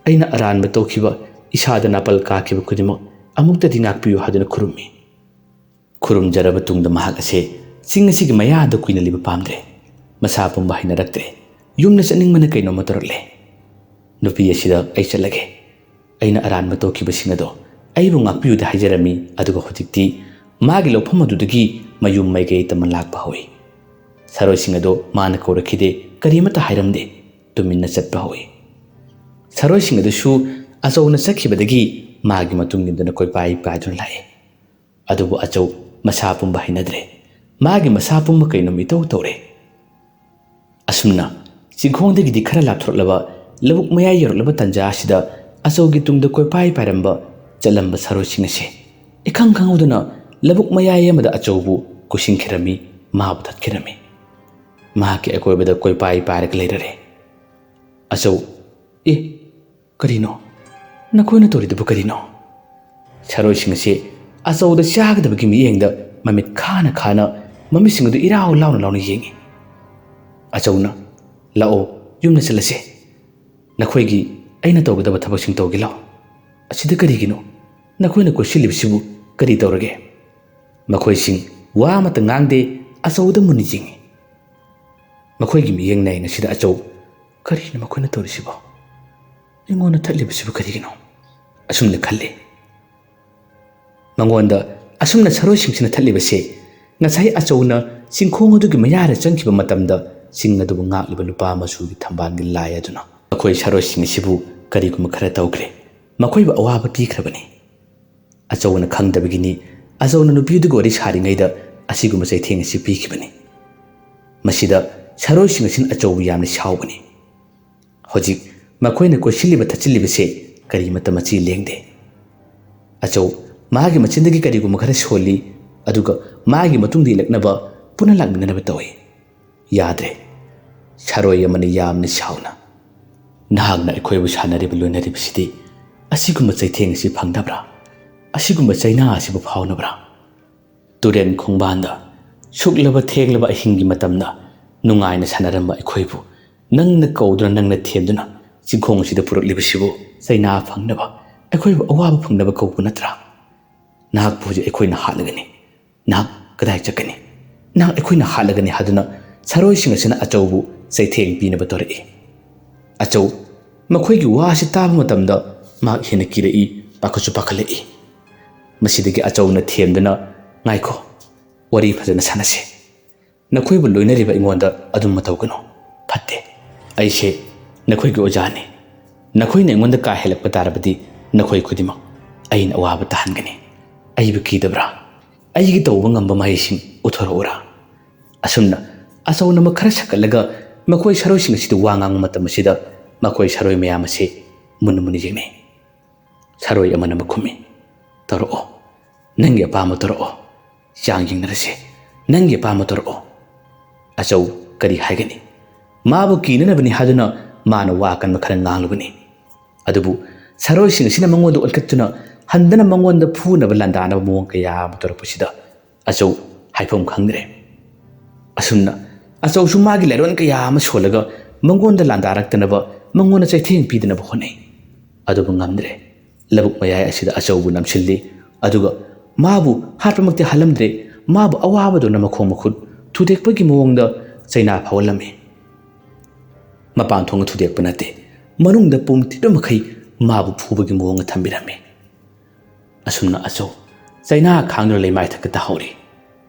ꯑꯩꯅ ꯑꯔꯥꯟꯕ ꯇꯧꯈꯤꯕ, ꯏꯁꯥꯗ ꯅꯥꯄꯜ ꯀꯥꯈꯤꯕ ꯈꯨꯗꯤꯡꯃꯛ ꯑꯃꯨꯛꯇꯗꯤ ꯉꯥꯛꯄꯤꯌꯨ ꯍꯥꯏꯗꯨꯅ ꯈꯨꯔꯨꯝꯃꯤ꯫ ꯈꯨꯔꯨꯝꯖꯔꯕ ꯇꯨꯡꯗ ꯃꯍꯥꯛ ꯑꯁꯦ ꯆꯤꯡ ꯑꯁꯤꯒꯤ ꯃꯌꯥꯗ ꯀꯨꯏꯅ ꯂꯩꯕ ꯄꯥꯝꯗ꯭ꯔꯦ꯫ ꯃꯁꯥ ꯄꯨꯝꯕ ꯍꯩꯅꯔꯛꯇ꯭ꯔꯦ꯫ ꯌꯨꯝꯗ ꯆꯠꯅꯤꯡꯕꯅ ꯀꯩꯅꯣꯝꯃ ꯇꯧꯔꯛꯂꯦ꯫ "ꯅꯨꯄꯤ ꯑꯁꯤꯗ ꯑꯩ ꯆꯠꯂꯒꯦ꯫ ꯑꯩꯅ ꯑꯔꯥꯟꯕ ꯇꯧꯈꯤꯕꯁꯤꯡ ꯑꯗꯣ ꯑꯩꯕꯨ ꯉꯥꯛꯄꯤꯌꯨꯗ ꯍꯥꯏꯖꯔꯝꯃꯤ, ꯑꯗꯨꯒ ꯍꯧꯖꯤꯛꯇꯤ ꯃꯥꯒꯤ ꯂꯧꯐꯝ ꯑꯗꯨꯗꯒꯤ ꯃꯌꯨꯝ ꯃꯥꯏꯀꯩ ꯇꯝꯅ ꯂꯥꯛꯄ ꯍꯧꯏ꯫ ꯁꯥꯔꯣꯏꯁꯤꯡ ꯑꯗꯣ ꯃꯥꯅ ꯀꯧꯔꯛꯈꯤꯗꯦ, ꯀꯔꯤꯃꯠꯇ ꯍꯥꯏꯔꯝꯗꯦ, ꯇꯨꯃꯤꯟꯅ ꯆꯠꯄ ꯍꯧꯏ꯫ ꯁꯥꯔꯣꯏꯁꯤꯡ ꯑꯗꯨꯁꯨ ꯑꯆꯧꯅ ꯆꯠꯈꯤꯕꯗꯒꯤ ꯃꯥꯒꯤ ꯃꯇꯨꯡ ꯏꯟꯗꯨꯅ ꯀꯣꯏꯄꯥꯏ ꯄꯥꯏꯗꯨꯅ ꯂꯥꯛꯏ꯫ ꯑꯗꯨꯕꯨ ꯑꯆꯧ ꯃꯁꯥ ꯄꯨꯝꯕ ꯍꯩꯅꯗ꯭ꯔꯦ꯫ ꯃꯥꯒꯤ ꯃꯁꯥ ꯄꯨꯝꯕ ꯀꯩꯅꯣꯝ ꯏꯇꯧ ꯇꯧꯔꯦ꯫ ꯑꯁꯨꯝꯅ ꯆꯤꯡꯈꯣꯡꯗꯒꯤꯗꯤ ꯈꯔ ꯂꯥꯞꯊꯣꯔꯛꯂꯕ ꯂꯧꯕꯨꯛ ꯃꯌꯥꯏ ꯌꯧꯔꯛꯂꯕ ꯇꯟꯖꯥ ꯑꯁꯤꯗ ꯑꯆꯧꯒꯤ ꯇꯨꯡꯗ ꯀꯣꯏꯄꯥꯏ ꯄꯥꯏꯔꯝꯕ ꯆꯠꯂꯝꯕ ꯁꯥꯔꯣꯏꯁꯤꯡ ꯑꯁꯦ ꯏꯈꯪ ꯈꯪꯍꯧꯗꯅ ꯂꯧꯕꯨꯛ ꯃꯌꯥꯏ ꯑꯃꯗ ꯑꯆꯧꯕꯨ ꯀꯣꯏꯁꯤꯟꯈꯤꯔꯝꯃꯤ, ꯃꯥꯕꯨ ꯊꯠꯈꯤꯔꯝꯃꯤ꯫ ꯃꯍꯥꯛꯀꯤ ꯑꯀꯣꯏꯕꯗ ꯀꯣꯏꯄꯥꯏ ꯄꯥꯏꯔꯒ ꯂꯩꯔꯔꯦ꯫ ꯑꯆꯧ, "ꯑꯦ, ꯀꯔꯤꯅꯣ? ꯅꯈꯣꯏꯅ ꯇꯧꯔꯤꯗꯨꯕꯨ ꯀꯔꯤꯅꯣ?" ꯁꯥꯔꯣꯏꯁꯤꯡ ꯑꯁꯤ ꯑꯆꯧꯗ ꯆꯥꯒꯗꯕꯒꯤ ꯃꯤꯠꯌꯦꯡꯗ ꯃꯃꯤꯠ ꯈꯥꯅ ꯈꯥꯅ ꯃꯃꯤꯠꯁꯤꯡ ꯑꯗꯨ ꯏꯔꯥꯎ ꯂꯥꯎꯅ ꯂꯥꯎꯅ ꯌꯦꯡꯉꯤ꯫ ꯑꯆꯧꯅ, "ꯂꯥꯛꯑꯣ, ꯌꯨꯝꯗ ꯆꯠꯂꯁꯦ꯫ ꯅꯈꯣꯏꯒꯤ ꯑꯩꯅ ꯇꯧꯒꯗꯕ ꯊꯕꯛꯁꯤꯡ ꯇꯧꯒꯦ ꯂꯥꯎ꯫ ꯑꯁꯤꯗ ꯀꯔꯤꯒꯤꯅꯣ? ꯅꯈꯣꯏꯅ ꯀꯣꯏꯁꯤꯜꯂꯤꯕꯁꯤꯕꯨ ꯀꯔꯤ ꯇꯧꯔꯒꯦ?" ꯃꯈꯣꯏꯁꯤꯡ ꯋꯥ ꯑꯃꯠꯇ ꯉꯥꯡꯗꯦ, ꯑꯆꯧꯗ ꯃꯨꯟꯅ ꯌꯦꯡꯉꯤ꯫ ꯃꯈꯣꯏꯒꯤ ꯃꯤꯠꯌꯦꯡ ꯅꯥꯏꯅ ꯁꯤꯗ ꯑꯆꯧ, "ꯀꯔꯤꯅꯣ ꯃꯈꯣꯏꯅ ꯇꯧꯔꯤꯁꯤꯕꯣ? ꯑꯩꯉꯣꯟꯗ ꯊꯠꯂꯤꯕꯁꯤꯕꯨ ꯀꯔꯤꯒꯤꯅꯣ?" ꯑꯁꯨꯝꯅ ꯈꯜꯂꯤ꯫ ꯃꯉꯣꯟꯗ ꯑꯁꯨꯝꯅ ꯁꯔꯣꯏꯁꯤꯡꯁꯤꯅ ꯊꯠꯂꯤꯕꯁꯦ ꯉꯁꯥꯏ ꯑꯆꯧꯅ ꯆꯤꯡꯈꯣꯡ ꯑꯗꯨꯒꯤ ꯃꯌꯥꯗ ꯆꯪꯈꯤꯕ ꯃꯇꯝꯗ ꯆꯤꯡ ꯑꯗꯨꯕꯨ ꯉꯥꯛꯂꯤꯕ ꯂꯨꯄꯥ ꯃꯆꯨꯒꯤ ꯊꯝꯕꯥꯜꯒꯤ ꯂꯥꯏ ꯑꯗꯨꯅ꯫ ꯃꯈꯣꯏ ꯁꯔꯣꯏꯁꯤꯡ ꯑꯁꯤꯕꯨ ꯀꯔꯤꯒꯨꯝꯕ ꯈꯔ ꯇꯧꯈ꯭ꯔꯦ꯫ ꯃꯈꯣꯏꯕꯨ ꯑꯋꯥꯕ ꯄꯤꯈ꯭ꯔꯕꯅꯤ꯫ ꯑꯆꯧꯅ ꯈꯪꯗꯕꯒꯤꯅꯤ꯫ ꯑꯆꯧꯅ ꯅꯨꯄꯤꯗꯨꯒ ꯋꯥꯔꯤ ꯁꯥꯔꯤꯉꯩꯗ ꯑꯁꯤꯒꯨꯝꯕ ꯆꯩꯊꯦꯡ ꯑꯁꯤ ꯄꯤꯈꯤꯕꯅꯤ꯫ ꯃꯁꯤꯗ ꯁꯔꯣꯏꯁꯤꯡ ꯑꯁꯤꯅ ꯑꯆꯧꯕꯨ ꯌꯥꯝꯅ ꯁꯥꯎꯕꯅꯤ꯫ ꯍꯧꯖꯤꯛ ꯃꯈꯣꯏꯅ ꯀꯣꯏꯁꯤꯜꯂꯤꯕ ꯊꯠꯆꯤꯜꯂꯤꯕꯁꯦ ꯀꯔꯤꯃꯠꯇ ꯃꯆꯤ ꯂꯦꯡꯗꯦ꯫ ꯑꯆꯧ ꯃꯥꯒꯤ ꯃꯆꯤꯟꯗꯒꯤ ꯀꯔꯤꯒꯨꯝꯕ ꯈꯔ ꯁꯣꯜꯂꯤ, ꯑꯗꯨꯒ ꯃꯥꯒꯤ ꯃꯇꯨꯡꯗ ꯏꯜꯂꯛꯅꯕ ꯄꯨꯟꯅ ꯂꯥꯛꯃꯤꯟꯅꯅꯕ ꯇꯧꯏ꯫ ꯌꯥꯗ꯭ꯔꯦ꯫ ꯁꯥꯔꯣꯏ ꯑꯃꯅ ꯌꯥꯝꯅ ꯁꯥꯎꯅ, "ꯅꯍꯥꯛꯅ ꯑꯩꯈꯣꯏꯕꯨ ꯁꯥꯟꯅꯔꯤꯕ ꯂꯣꯏꯅꯔꯤꯕꯁꯤꯗꯤ ꯑꯁꯤꯒꯨꯝꯕ ꯆꯩꯊꯦꯡ ꯑꯁꯤ ꯐꯪꯗꯕ꯭ꯔꯥ? ꯑꯁꯤꯒꯨꯝꯕ ꯆꯩꯅꯥ ꯑꯁꯤꯕꯨ ꯐꯥꯎꯅꯕ꯭ꯔꯥ? ꯇꯨꯔꯦꯟ ꯈꯣꯡꯕꯥꯟꯗ ꯁꯨꯛꯂꯕ ꯊꯦꯡꯂꯕ ꯑꯍꯤꯡꯒꯤ ꯃꯇꯝꯗ ꯅꯨꯡꯉꯥꯏꯅ ꯁꯥꯟꯅꯔꯝꯕ ꯑꯩꯈꯣꯏꯕꯨ ꯅꯪꯅ ꯀꯧꯗꯨꯅ, ꯅꯪꯅ ꯊꯦꯝꯗꯨꯅ ꯆꯤꯡꯈꯣꯡ ꯑꯁꯤꯗ ꯄꯨꯔꯛꯂꯤꯕꯁꯤꯕꯨ ꯆꯩꯅꯥ ꯐꯪꯅꯕ, ꯑꯩꯈꯣꯏꯕꯨ ꯑꯋꯥꯕ ꯐꯪꯅꯕ ꯀꯧꯕ ꯅꯠꯇ꯭ꯔꯥ? ꯅꯍꯥꯛꯄꯨ ꯍꯧꯖꯤꯛ ꯑꯩꯈꯣꯏꯅ ꯍꯥꯠꯂꯒꯅꯤ, ꯅꯍꯥꯛ ꯀꯗꯥꯏ ꯆꯠꯀꯅꯤ? ꯅꯍꯥꯛ ꯑꯩꯈꯣꯏꯅ ꯍꯥꯠꯂꯒꯅꯤ ꯍꯥꯏꯗꯨꯅ ꯁꯥꯔꯣꯏꯁꯤꯡ ꯑꯁꯤꯅ ꯑꯆꯧꯕꯨ ꯆꯩꯊꯦꯡ ꯄꯤꯅꯕ ꯇꯧꯔꯛꯏ꯫ ꯑꯆꯧ ꯃꯈꯣꯏꯒꯤ ꯋꯥ ꯑꯁꯤ ꯇꯥꯕ ꯃꯇꯝꯗ ꯃꯍꯥꯛ ꯍꯦꯟꯅ ꯀꯤꯔꯛꯏ, ꯄꯥꯈꯠꯁꯨ ꯄꯥꯈꯠꯂꯛꯏ꯫ ꯃꯁꯤꯗꯒꯤ ꯑꯆꯧꯅ ꯊꯦꯝꯗꯨꯅ, "ꯉꯥꯏꯈꯣ, ꯋꯥꯔꯤ ꯐꯖꯅ ꯁꯥꯟꯅꯁꯤ꯫ ꯅꯈꯣꯏꯕꯨ ꯂꯣꯏꯅꯔꯤꯕ ꯑꯩꯉꯣꯟꯗ ꯑꯗꯨꯝ ꯃꯇꯧꯒꯅꯨ꯫ ꯐꯠꯇꯦ꯫ ꯑꯩꯁꯦ ꯅꯈꯣꯏꯒꯤ ꯑꯣꯖꯥꯅꯤ꯫ ꯅꯈꯣꯏꯅ ꯑꯩꯉꯣꯟꯗ ꯀꯥ ꯍꯦꯜꯂꯛꯄ ꯇꯥꯔꯕꯗꯤ ꯅꯈꯣꯏ ꯈꯨꯗꯤꯡꯃꯛ ꯑꯩꯅ ꯑꯋꯥꯕ ꯇꯥꯍꯟꯒꯅꯤ꯫ ꯑꯩꯕꯨ ꯀꯤꯗꯕ꯭ꯔꯥ? ꯑꯩꯒꯤ ꯇꯧꯕ ꯉꯝꯕ ꯃꯍꯩꯁꯤꯡ ꯎꯠꯊꯣꯔꯛꯎꯔꯥ?" ꯑꯁꯨꯝꯅ ꯑꯆꯧꯅ ꯑꯃ ꯈꯔ ꯁꯛꯀꯠꯂꯒ ꯃꯈꯣꯏ ꯁꯥꯔꯣꯏꯁꯤꯡ ꯑꯁꯤꯗ ꯋꯥ ꯉꯥꯡꯕ ꯃꯇꯝ ꯑꯁꯤꯗ ꯃꯈꯣꯏ ꯁꯥꯔꯣꯏ ꯃꯌꯥꯝ ꯑꯁꯤ ꯃꯨꯟꯅ ꯃꯨꯟꯅ ꯌꯦꯡꯅꯩ꯫ ꯁꯥꯔꯣꯏ ꯑꯃꯅ ꯑꯃ ꯈꯨꯝꯃꯤ, "ꯇꯧꯔꯛꯑꯣ, ꯅꯪꯒꯤ ꯑꯄꯥꯝꯕ ꯇꯧꯔꯛꯑꯣ, ꯆꯥꯡ ꯌꯦꯡꯅꯔꯁꯦ, ꯅꯪꯒꯤ ꯑꯄꯥꯝꯕ ꯇꯧꯔꯛꯑꯣ꯫" ꯑꯆꯧ ꯀꯔꯤ ꯍꯥꯏꯒꯅꯤ? ꯃꯥꯕꯨ ꯀꯤꯅꯅꯕꯅꯤ ꯍꯥꯏꯗꯨꯅ ꯃꯥꯅ ꯋꯥ ꯑꯀꯟꯕ ꯈꯔ ꯉꯥꯡꯂꯨꯕꯅꯤ꯫ ꯑꯗꯨꯕꯨ ꯁꯥꯔꯣꯏꯁꯤꯡ ꯑꯁꯤꯅ ꯃꯉꯣꯟꯗ ꯑꯣꯟꯈꯠꯇꯨꯅ ꯍꯟꯗꯅ ꯃꯉꯣꯟꯗ ꯐꯨꯅꯕ ꯂꯥꯟꯗꯥꯅꯕ ꯃꯑꯣꯡ ꯀꯌꯥ ꯑꯃ ꯇꯧꯔꯛꯄꯁꯤꯗ ꯑꯆꯧ ꯍꯥꯏꯐꯝ ꯈꯪꯗ꯭ꯔꯦ꯫ ꯑꯁꯨꯝꯅ ꯑꯆꯧꯁꯨ ꯃꯥꯒꯤ ꯂꯥꯏꯔꯣꯟ ꯀꯌꯥ ꯑꯃ ꯁꯣꯜꯂꯒ ꯃꯉꯣꯟꯗ ꯂꯥꯟꯗꯥꯔꯛꯇꯅꯕ, ꯃꯉꯣꯟꯗ ꯆꯩꯊꯦꯡ ꯄꯤꯗꯅꯕ ꯍꯣꯠꯅꯩ꯫ ꯑꯗꯨꯕꯨ ꯉꯝꯗ꯭ꯔꯦ꯫ ꯂꯧꯕꯨꯛ ꯃꯌꯥꯏ ꯑꯁꯤꯗ ꯑꯆꯧꯕꯨ ꯅꯝꯁꯤꯜꯂꯤ꯫ ꯑꯗꯨꯒ ꯃꯥꯕꯨ ꯍꯥꯠꯄꯃꯛꯇꯤ ꯍꯥꯠꯂꯝꯗ꯭ꯔꯦ, ꯃꯥꯕꯨ ꯑꯋꯥꯕꯗꯧꯅ ꯃꯈꯣꯡ ꯃꯈꯨꯠ ꯊꯨꯗꯦꯛꯄꯒꯤ ꯃꯑꯣꯡꯗ ꯆꯩꯅꯥ ꯐꯥꯎꯍꯜꯂꯝꯃꯤ꯫ ꯃꯄꯥꯟ ꯊꯣꯡꯅ ꯊꯨꯗꯦꯛꯄ ꯅꯠꯇꯦ, ꯃꯅꯨꯡꯗ ꯄꯨꯡ ꯊꯤꯠꯄ ꯃꯈꯩ ꯃꯥꯕꯨ ꯐꯨꯕꯒꯤ ꯃꯑꯣꯡꯗ ꯊꯝꯕꯤꯔꯝꯃꯤ꯫ ꯑꯁꯨꯝꯅ ꯑꯆꯧ ꯆꯩꯅꯥ ꯈꯥꯡꯗꯨꯅ ꯂꯩꯃꯥꯏꯊꯛꯇ ꯇꯥꯍꯧꯔꯤ꯫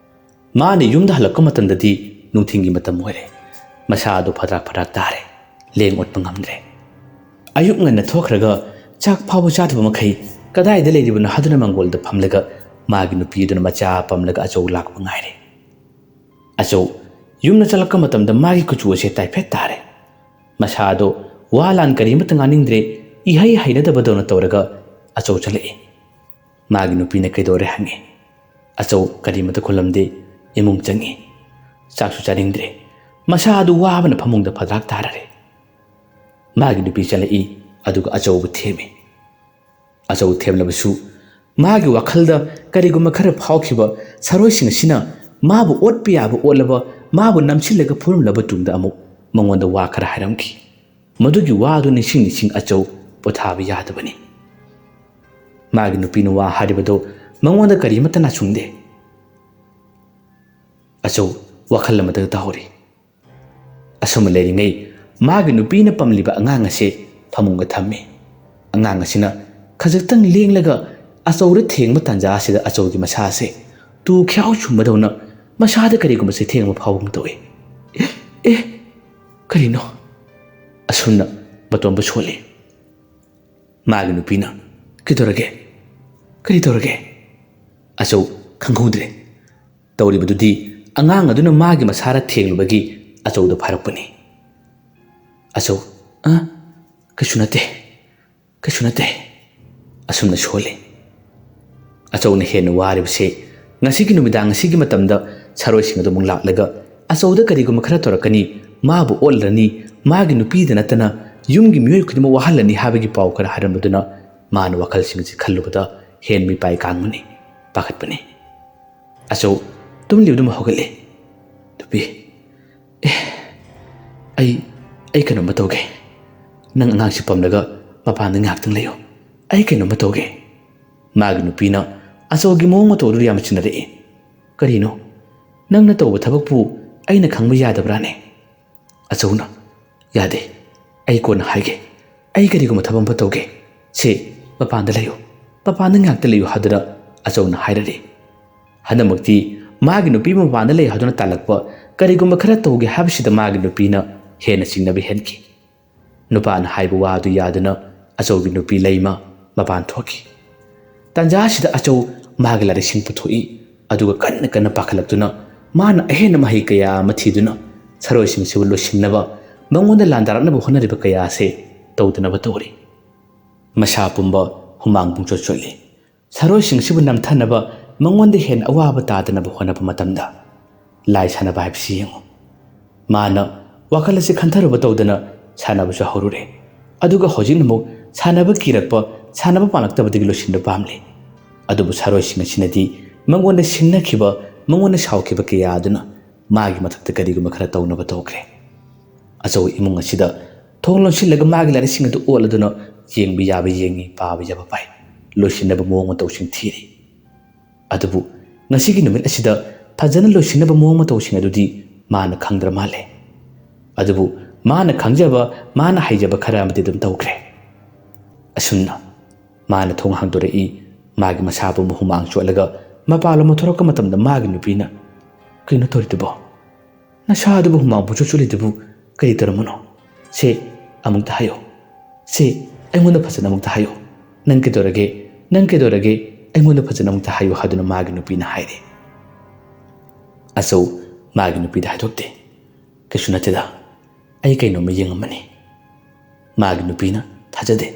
ꯃꯥꯅ ꯌꯨꯝꯗ ꯍꯜꯂꯛꯄ ꯃꯇꯝꯗꯗꯤ ꯅꯨꯡꯊꯤꯜꯒꯤ ꯃꯇꯝ ꯑꯣꯏꯔꯦ꯫ ꯃꯁꯥꯗꯨ ꯐꯗ꯭ꯔꯥꯛ ꯐꯗ꯭ꯔꯥꯛ ꯇꯥꯔꯦ꯫ ꯂꯦꯡ ꯑꯣꯠꯄ ꯉꯝꯗ꯭ꯔꯦ꯫ ꯑꯌꯨꯛ ꯉꯟꯅ ꯊꯣꯛꯈ꯭ꯔꯒ ꯆꯥꯛ ꯐꯥꯎꯕ ꯆꯥꯗꯕ ꯃꯈꯩ ꯀꯗꯥꯏꯗ ꯂꯩꯔꯤꯕꯅꯣ ꯍꯥꯏꯗꯨꯅ ꯃꯪꯒꯣꯜꯗ ꯐꯝꯂꯒ ꯃꯥꯒꯤ ꯅꯨꯄꯤ ꯑꯗꯨꯅ ꯃꯆꯥ ꯄꯝꯂꯒ ꯑꯆꯧ ꯂꯥꯛꯄ ꯉꯥꯏꯔꯦ꯫ ꯑꯆꯧ ꯌꯨꯝꯗ ꯆꯠꯂꯛꯄ ꯃꯇꯝꯗ ꯃꯥꯒꯤ ꯀꯨꯆꯨ ꯑꯁꯦ ꯇꯥꯏꯐꯦꯠ ꯇꯥꯔꯦ꯫ ꯃꯁꯥꯗꯣ ꯋꯥ ꯂꯥꯟ ꯀꯔꯤꯃꯠꯇ ꯉꯥꯡꯅꯤꯡꯗ꯭ꯔꯦ, ꯏꯍꯩ ꯍꯩꯅꯗꯕꯗꯧꯅ ꯇꯧꯔꯒ ꯑꯆꯧ ꯆꯠꯂꯛꯏ꯫ ꯃꯥꯒꯤ ꯅꯨꯄꯤꯅ ꯀꯩꯗꯧꯔꯦ ꯍꯪꯉꯤ꯫ ꯑꯆꯧ ꯀꯔꯤꯃꯠꯇ ꯈꯨꯝꯂꯝꯗꯦ, ꯏꯃꯨꯡ ꯆꯪꯉꯤ꯫ ꯆꯥꯛꯁꯨ ꯆꯥꯅꯤꯡꯗ꯭ꯔꯦ꯫ ꯃꯁꯥ ꯑꯗꯨ ꯋꯥꯕꯅ ꯐꯃꯨꯡꯗ ꯐꯗ꯭ꯔꯥꯛ ꯇꯥꯔꯔꯦ꯫ ꯃꯥꯒꯤ ꯅꯨꯄꯤ ꯆꯠꯂꯛꯏ, ꯑꯗꯨꯒ ꯑꯆꯧꯕꯨ ꯊꯦꯝꯃꯤ꯫ ꯑꯆꯧ ꯊꯦꯝꯂꯕꯁꯨ ꯃꯥꯒꯤ ꯋꯥꯈꯜꯗ ꯀꯔꯤꯒꯨꯝꯕ ꯈꯔ ꯐꯥꯎꯈꯤꯕ ꯁꯔꯣꯏꯁꯤꯡ ꯑꯁꯤꯅ ꯃꯥꯕꯨ ꯑꯣꯠꯄ ꯌꯥꯕ ꯑꯣꯠꯂꯕ, ꯃꯥꯕꯨ ꯅꯝꯁꯤꯜꯂꯒ ꯐꯨꯔꯝꯂꯕ ꯇꯨꯡꯗ ꯑꯃꯨꯛ ꯃꯉꯣꯟꯗ ꯋꯥ ꯈꯔ ꯍꯥꯏꯔꯝꯈꯤ꯫ ꯃꯗꯨꯒꯤ ꯋꯥꯗꯨ ꯅꯤꯡꯁꯤꯡ ꯅꯤꯡꯁꯤꯡ ꯑꯆꯧ ꯄꯣꯊꯥꯕ ꯌꯥꯗꯕꯅꯤ꯫ ꯃꯥꯒꯤ ꯅꯨꯄꯤꯅ ꯋꯥ ꯍꯥꯏꯔꯤꯕꯗꯨ ꯃꯉꯣꯟꯗ ꯀꯔꯤꯃꯠꯇ ꯅꯥꯆꯨꯡꯗꯦ꯫ ꯑꯆꯧ ꯋꯥꯈꯜ ꯑꯃꯗ ꯇꯥꯍꯧꯔꯤ꯫ ꯑꯁꯨꯝꯅ ꯂꯩꯔꯤꯉꯩ ꯃꯥꯒꯤ ꯅꯨꯄꯤꯅ ꯄꯝꯂꯤꯕ ꯑꯉꯥꯡ ꯑꯁꯤ ꯐꯃꯨꯡꯗ ꯊꯝꯃꯤ꯫ ꯑꯉꯥꯡ ꯑꯁꯤꯅ ꯈꯖꯤꯛꯇꯪ ꯂꯦꯡꯂꯒ ꯑꯆꯧꯗ ꯊꯦꯡꯕ ꯇꯥꯟꯖꯥ ꯑꯁꯤꯗ ꯑꯆꯧꯒꯤ ꯃꯁꯥ ꯑꯁꯤ ꯇꯨ ꯈ꯭ꯌꯥꯎ ꯁꯨꯝꯕꯗꯧꯅ ꯃꯁꯥꯗ ꯀꯔꯤꯒꯨꯝꯕ ꯆꯩꯊꯦꯡ ꯑꯃ ꯐꯥꯎꯕꯒꯨꯝ ꯇꯧꯏ꯫ "ꯑꯦ, ꯑꯦ, ꯀꯔꯤꯅꯣ?" ꯑꯁꯨꯝꯅ ꯃꯇꯣꯝꯕ ꯁꯣꯜꯂꯤ꯫ ꯃꯥꯒꯤ ꯅꯨꯄꯤꯅ, "ꯀꯩꯗꯧꯔꯒꯦ? ꯀꯔꯤ ꯇꯧꯔꯒꯦ?" ꯑꯆꯧ ꯈꯪꯍꯧꯗ꯭ꯔꯦ꯫ ꯇꯧꯔꯤꯕꯗꯨꯗꯤ ꯑꯉꯥꯡ ꯑꯗꯨꯅ ꯃꯥꯒꯤ ꯃꯁꯥꯗ ꯊꯦꯡꯂꯨꯕꯒꯤ ꯑꯆꯧꯗ ꯐꯥꯔꯛꯄꯅꯤ꯫ ꯑꯆꯧ, "ꯑ, ꯀꯩꯁꯨ ꯅꯠꯇꯦ, ꯀꯩꯁꯨ ꯅꯠꯇꯦ"꯫ ꯑꯁꯨꯝꯅ ꯁꯣꯜꯂꯤ꯫ ꯑꯆꯧꯅ ꯍꯦꯟꯅ ꯋꯥꯔꯤꯕꯁꯦ ꯉꯁꯤꯒꯤ ꯅꯨꯃꯤꯗꯥꯡ ꯑꯁꯤꯒꯤ ꯃꯇꯝꯗ ꯁꯔꯣꯏꯁꯤꯡ ꯑꯗꯨ ꯑꯃꯨꯛ ꯂꯥꯛꯂꯒ ꯑꯆꯧꯗ ꯀꯔꯤꯒꯨꯝꯕ ꯈꯔ ꯇꯧꯔꯛꯀꯅꯤ, ꯃꯥꯕꯨ ꯑꯣꯠꯂꯅꯤ, ꯃꯥꯒꯤ ꯅꯨꯄꯤꯗ ꯅꯠꯇꯅ ꯌꯨꯝꯒꯤ ꯃꯤꯑꯣꯏ ꯈꯨꯗꯤꯡꯃꯛ ꯋꯥꯍꯜꯂꯅꯤ ꯍꯥꯏꯕꯒꯤ ꯄꯥꯎ ꯈꯔ ꯍꯥꯏꯔꯝꯕꯗꯨꯅ ꯃꯥꯅ ꯋꯥꯈꯜꯁꯤꯡꯁꯤ ꯈꯜꯂꯨꯕꯗ ꯍꯦꯟ ꯃꯤꯄꯥꯏ ꯀꯥꯡꯕꯅꯤ, ꯄꯥꯈꯠꯄꯅꯤ꯫ ꯑꯆꯧ ꯇꯨꯝꯂꯤꯕꯗꯨꯃ ꯍꯧꯒꯠꯂꯦ꯫ "ꯅꯨꯄꯤ, ꯑꯦ, ꯑꯩ, ꯑꯩ ꯀꯩꯅꯣꯝꯃ ꯇꯧꯒꯦ꯫ ꯅꯪ ꯑꯉꯥꯡꯁꯤ ꯄꯝꯂꯒ ꯃꯄꯥꯟꯗ ꯉꯥꯏꯍꯥꯛꯇꯪ ꯂꯩꯌꯨ꯫ ꯑꯩ ꯀꯩꯅꯣꯝꯃ ꯇꯧꯒꯦ"꯫ ꯃꯥꯒꯤ ꯅꯨꯄꯤꯅ ꯑꯆꯧꯒꯤ ꯃꯑꯣꯡ ꯃꯇꯧ ꯑꯗꯨꯗ ꯌꯥꯝꯅ ꯆꯤꯟꯅꯔꯛꯏ꯫ "ꯀꯔꯤꯅꯣ? ꯅꯪꯅ ꯇꯧꯕ ꯊꯕꯛꯄꯨ ꯑꯩꯅ ꯈꯪꯕ ꯌꯥꯗꯕ꯭ꯔꯥꯅꯦ?" ꯑꯆꯧꯅ, "ꯌꯥꯗꯦ, ꯑꯩ ꯀꯣꯟꯅ ꯍꯥꯏꯒꯦ꯫ ꯑꯩ ꯀꯔꯤꯒꯨꯝꯕ ꯊꯕꯛ ꯑꯃ ꯇꯧꯒꯦ꯫ ꯁꯦ, ꯃꯄꯥꯟꯗ ꯂꯩꯌꯨ, ꯃꯄꯥꯟꯗ ꯉꯥꯏꯍꯥꯛꯇ ꯂꯩꯌꯨ" ꯍꯥꯏꯗꯨꯅ ꯑꯆꯧꯅ ꯍꯥꯏꯔꯔꯤ꯫ ꯍꯟꯗꯛꯃꯛꯇꯤ ꯃꯥꯒꯤ ꯅꯨꯄꯤ ꯃꯄꯥꯟꯗ ꯂꯩ ꯍꯥꯏꯗꯨꯅ ꯇꯥꯜꯂꯛꯄ ꯀꯔꯤꯒꯨꯝꯕ ꯈꯔ ꯇꯧꯒꯦ ꯍꯥꯏꯕꯁꯤꯗ ꯃꯥꯒꯤ ꯅꯨꯄꯤꯅ ꯍꯦꯟꯅ ꯆꯤꯡꯅꯕ ꯍꯦꯟꯈꯤ꯫ ꯅꯨꯄꯥꯅ ꯍꯥꯏꯕ ꯋꯥ ꯑꯗꯨ ꯌꯥꯗꯨꯅ ꯑꯆꯧꯒꯤ ꯅꯨꯄꯤ ꯂꯩꯃ ꯃꯄꯥꯟ ꯊꯣꯛꯈꯤ꯫ ꯇꯥꯟꯖꯥ ꯑꯁꯤꯗ ꯑꯆꯧ ꯃꯥꯒꯤ ꯂꯥꯏꯔꯤꯛꯁꯤꯡ ꯄꯨꯊꯣꯛꯏ, ꯑꯗꯨꯒ ꯀꯟꯅ ꯀꯟꯅ ꯄꯥꯈꯠꯂꯛꯇꯨꯅ ꯃꯥꯅ ꯑꯍꯦꯟꯕ ꯃꯍꯩ ꯀꯌꯥ ꯑꯃ ꯊꯤꯗꯨꯅ ꯁꯔꯣꯏꯁꯤꯡꯁꯤꯕꯨ ꯂꯣꯏꯁꯤꯟꯅꯕ ꯃꯉꯣꯟꯗ ꯂꯥꯟꯗꯥꯔꯛꯅꯕ ꯍꯣꯠꯅꯔꯤꯕ ꯀꯌꯥ ꯑꯁꯦ ꯇꯧꯗꯅꯕ ꯇꯧꯔꯤ꯫ ꯃꯁꯥ ꯄꯨꯝꯕ ꯍꯨꯃꯥꯡ ꯄꯨꯡꯆꯣꯠ ꯆꯣꯠꯂꯤ꯫ ꯁꯔꯣꯏꯁꯤꯡꯁꯤꯕꯨ ꯅꯝꯊꯅꯕ ꯃꯉꯣꯟꯗ ꯍꯦꯟꯅ ꯑꯋꯥꯕ ꯇꯥꯗꯅꯕ ꯍꯣꯠꯅꯕ ꯃꯇꯝꯗ ꯂꯥꯏ ꯁꯥꯟꯅꯕ ꯍꯥꯏꯕꯁꯤ ꯌꯦꯡꯉꯨ꯫ ꯃꯥꯅ ꯋꯥꯈꯜ ꯑꯁꯤ ꯈꯟꯊꯔꯨꯕ ꯇꯧꯗꯅ ꯁꯥꯟꯅꯕꯁꯨ ꯍꯧꯔꯨꯔꯦ꯫ ꯑꯗꯨꯒ ꯍꯧꯖꯤꯛꯅ ꯑꯃꯨꯛ ꯁꯥꯟꯅꯕ ꯀꯤꯔꯛꯄ, ꯁꯥꯟꯅꯕ ꯄꯥꯝꯂꯛꯇꯕꯗꯒꯤ ꯂꯣꯏꯁꯤꯟꯕ ꯄꯥꯝꯂꯦ꯫ ꯑꯗꯨꯕꯨ ꯁꯥꯔꯣꯏꯁꯤꯡ ꯑꯁꯤꯅꯗꯤ ꯃꯉꯣꯟꯗ ꯁꯤꯡꯅꯈꯤꯕ, ꯃꯉꯣꯟꯗ ꯁꯥꯎꯈꯤꯕ ꯀꯌꯥ ꯑꯗꯨꯅ ꯃꯥꯒꯤ ꯃꯊꯛꯇ ꯀꯔꯤꯒꯨꯝꯕ ꯈꯔ ꯇꯧꯅꯕ ꯇꯧꯈ꯭ꯔꯦ꯫ ꯑꯆꯧ ꯏꯃꯨꯡ ꯑꯁꯤꯗ ꯊꯣꯡ ꯂꯣꯟꯁꯤꯜꯂꯒ ꯃꯥꯒꯤ ꯂꯥꯏꯔꯤꯛꯁꯤꯡ ꯑꯗꯨ ꯑꯣꯠꯂꯗꯨꯅ ꯌꯦꯡꯕ ꯌꯥꯕ ꯌꯦꯡꯉꯤ, ꯄꯥꯕ ꯌꯥꯕ ꯄꯥꯏ, ꯂꯣꯏꯁꯤꯟꯅꯕ ꯃꯑꯣꯡ ꯃꯇꯧꯁꯤꯡ ꯊꯤꯔꯤ꯫ ꯑꯗꯨꯕꯨ ꯉꯁꯤꯒꯤ ꯅꯨꯃꯤꯠ ꯑꯁꯤꯗ ꯐꯖꯅ ꯂꯣꯏꯁꯤꯟꯅꯕ ꯃꯑꯣꯡ ꯃꯇꯧꯁꯤꯡ ꯑꯗꯨꯗꯤ ꯃꯥꯅ ꯈꯪꯗ꯭ꯔ ꯃꯥꯜꯂꯦ꯫ ꯑꯗꯨꯕꯨ ꯃꯥꯅ ꯈꯪꯖꯕ, ꯃꯥꯅ ꯍꯩꯖꯕ ꯈꯔ ꯑꯃꯗꯤ ꯑꯗꯨꯝ ꯇꯧꯈ꯭ꯔꯦ꯫ ꯑꯁꯨꯝꯅ ꯃꯥꯅ ꯊꯣꯡ ꯍꯥꯡꯗꯣꯔꯛꯏ꯫ ꯃꯥꯒꯤ ꯃꯁꯥ ꯄꯨꯝꯕ ꯍꯨꯃꯥꯡ ꯆꯣꯠꯂꯒ ꯃꯄꯥꯟꯂꯣꯝꯗ ꯊꯣꯔꯛꯄ ꯃꯇꯝꯗ ꯃꯥꯒꯤ ꯅꯨꯄꯤꯅ, "ꯀꯩꯅꯣ ꯇꯧꯔꯤꯗꯨꯕꯣ? ꯅꯁꯥ ꯑꯗꯨꯕꯨ ꯍꯨꯃꯥꯡ ꯄꯨꯡꯆꯣꯠ ꯆꯣꯠꯂꯤꯗꯨꯕꯨ ꯀꯔꯤ ꯇꯧꯔꯝꯃꯅꯣ? ꯁꯦ, ꯑꯃꯨꯛꯇ ꯍꯥꯏꯌꯣ꯫ ꯁꯦ, ꯑꯩꯉꯣꯟꯗ ꯐꯖꯅ ꯑꯃꯨꯛꯇ ꯍꯥꯏꯌꯣ꯫ ꯅꯪ ꯀꯩꯗꯧꯔꯒꯦ? ꯅꯪ ꯀꯩꯗꯧꯔꯒꯦ? ꯑꯩꯉꯣꯟꯗ ꯐꯖꯅ ꯑꯃꯨꯛꯇ ꯍꯥꯏꯌꯨ" ꯍꯥꯏꯗꯨꯅ ꯃꯥꯒꯤ ꯅꯨꯄꯤꯅ ꯍꯥꯏꯔꯦ꯫ ꯑꯆꯧ ꯃꯥꯒꯤ ꯅꯨꯄꯤꯗ ꯍꯥꯏꯗꯣꯛꯇꯦ꯫ "ꯀꯩꯁꯨ ꯅꯠꯇꯦꯗ, ꯑꯩ ꯀꯩꯅꯣꯝꯃ ꯌꯦꯡꯉꯝꯕꯅꯤ"꯫ ꯃꯥꯒꯤ ꯅꯨꯄꯤꯅ, "ꯊꯥꯖꯗꯦ꯫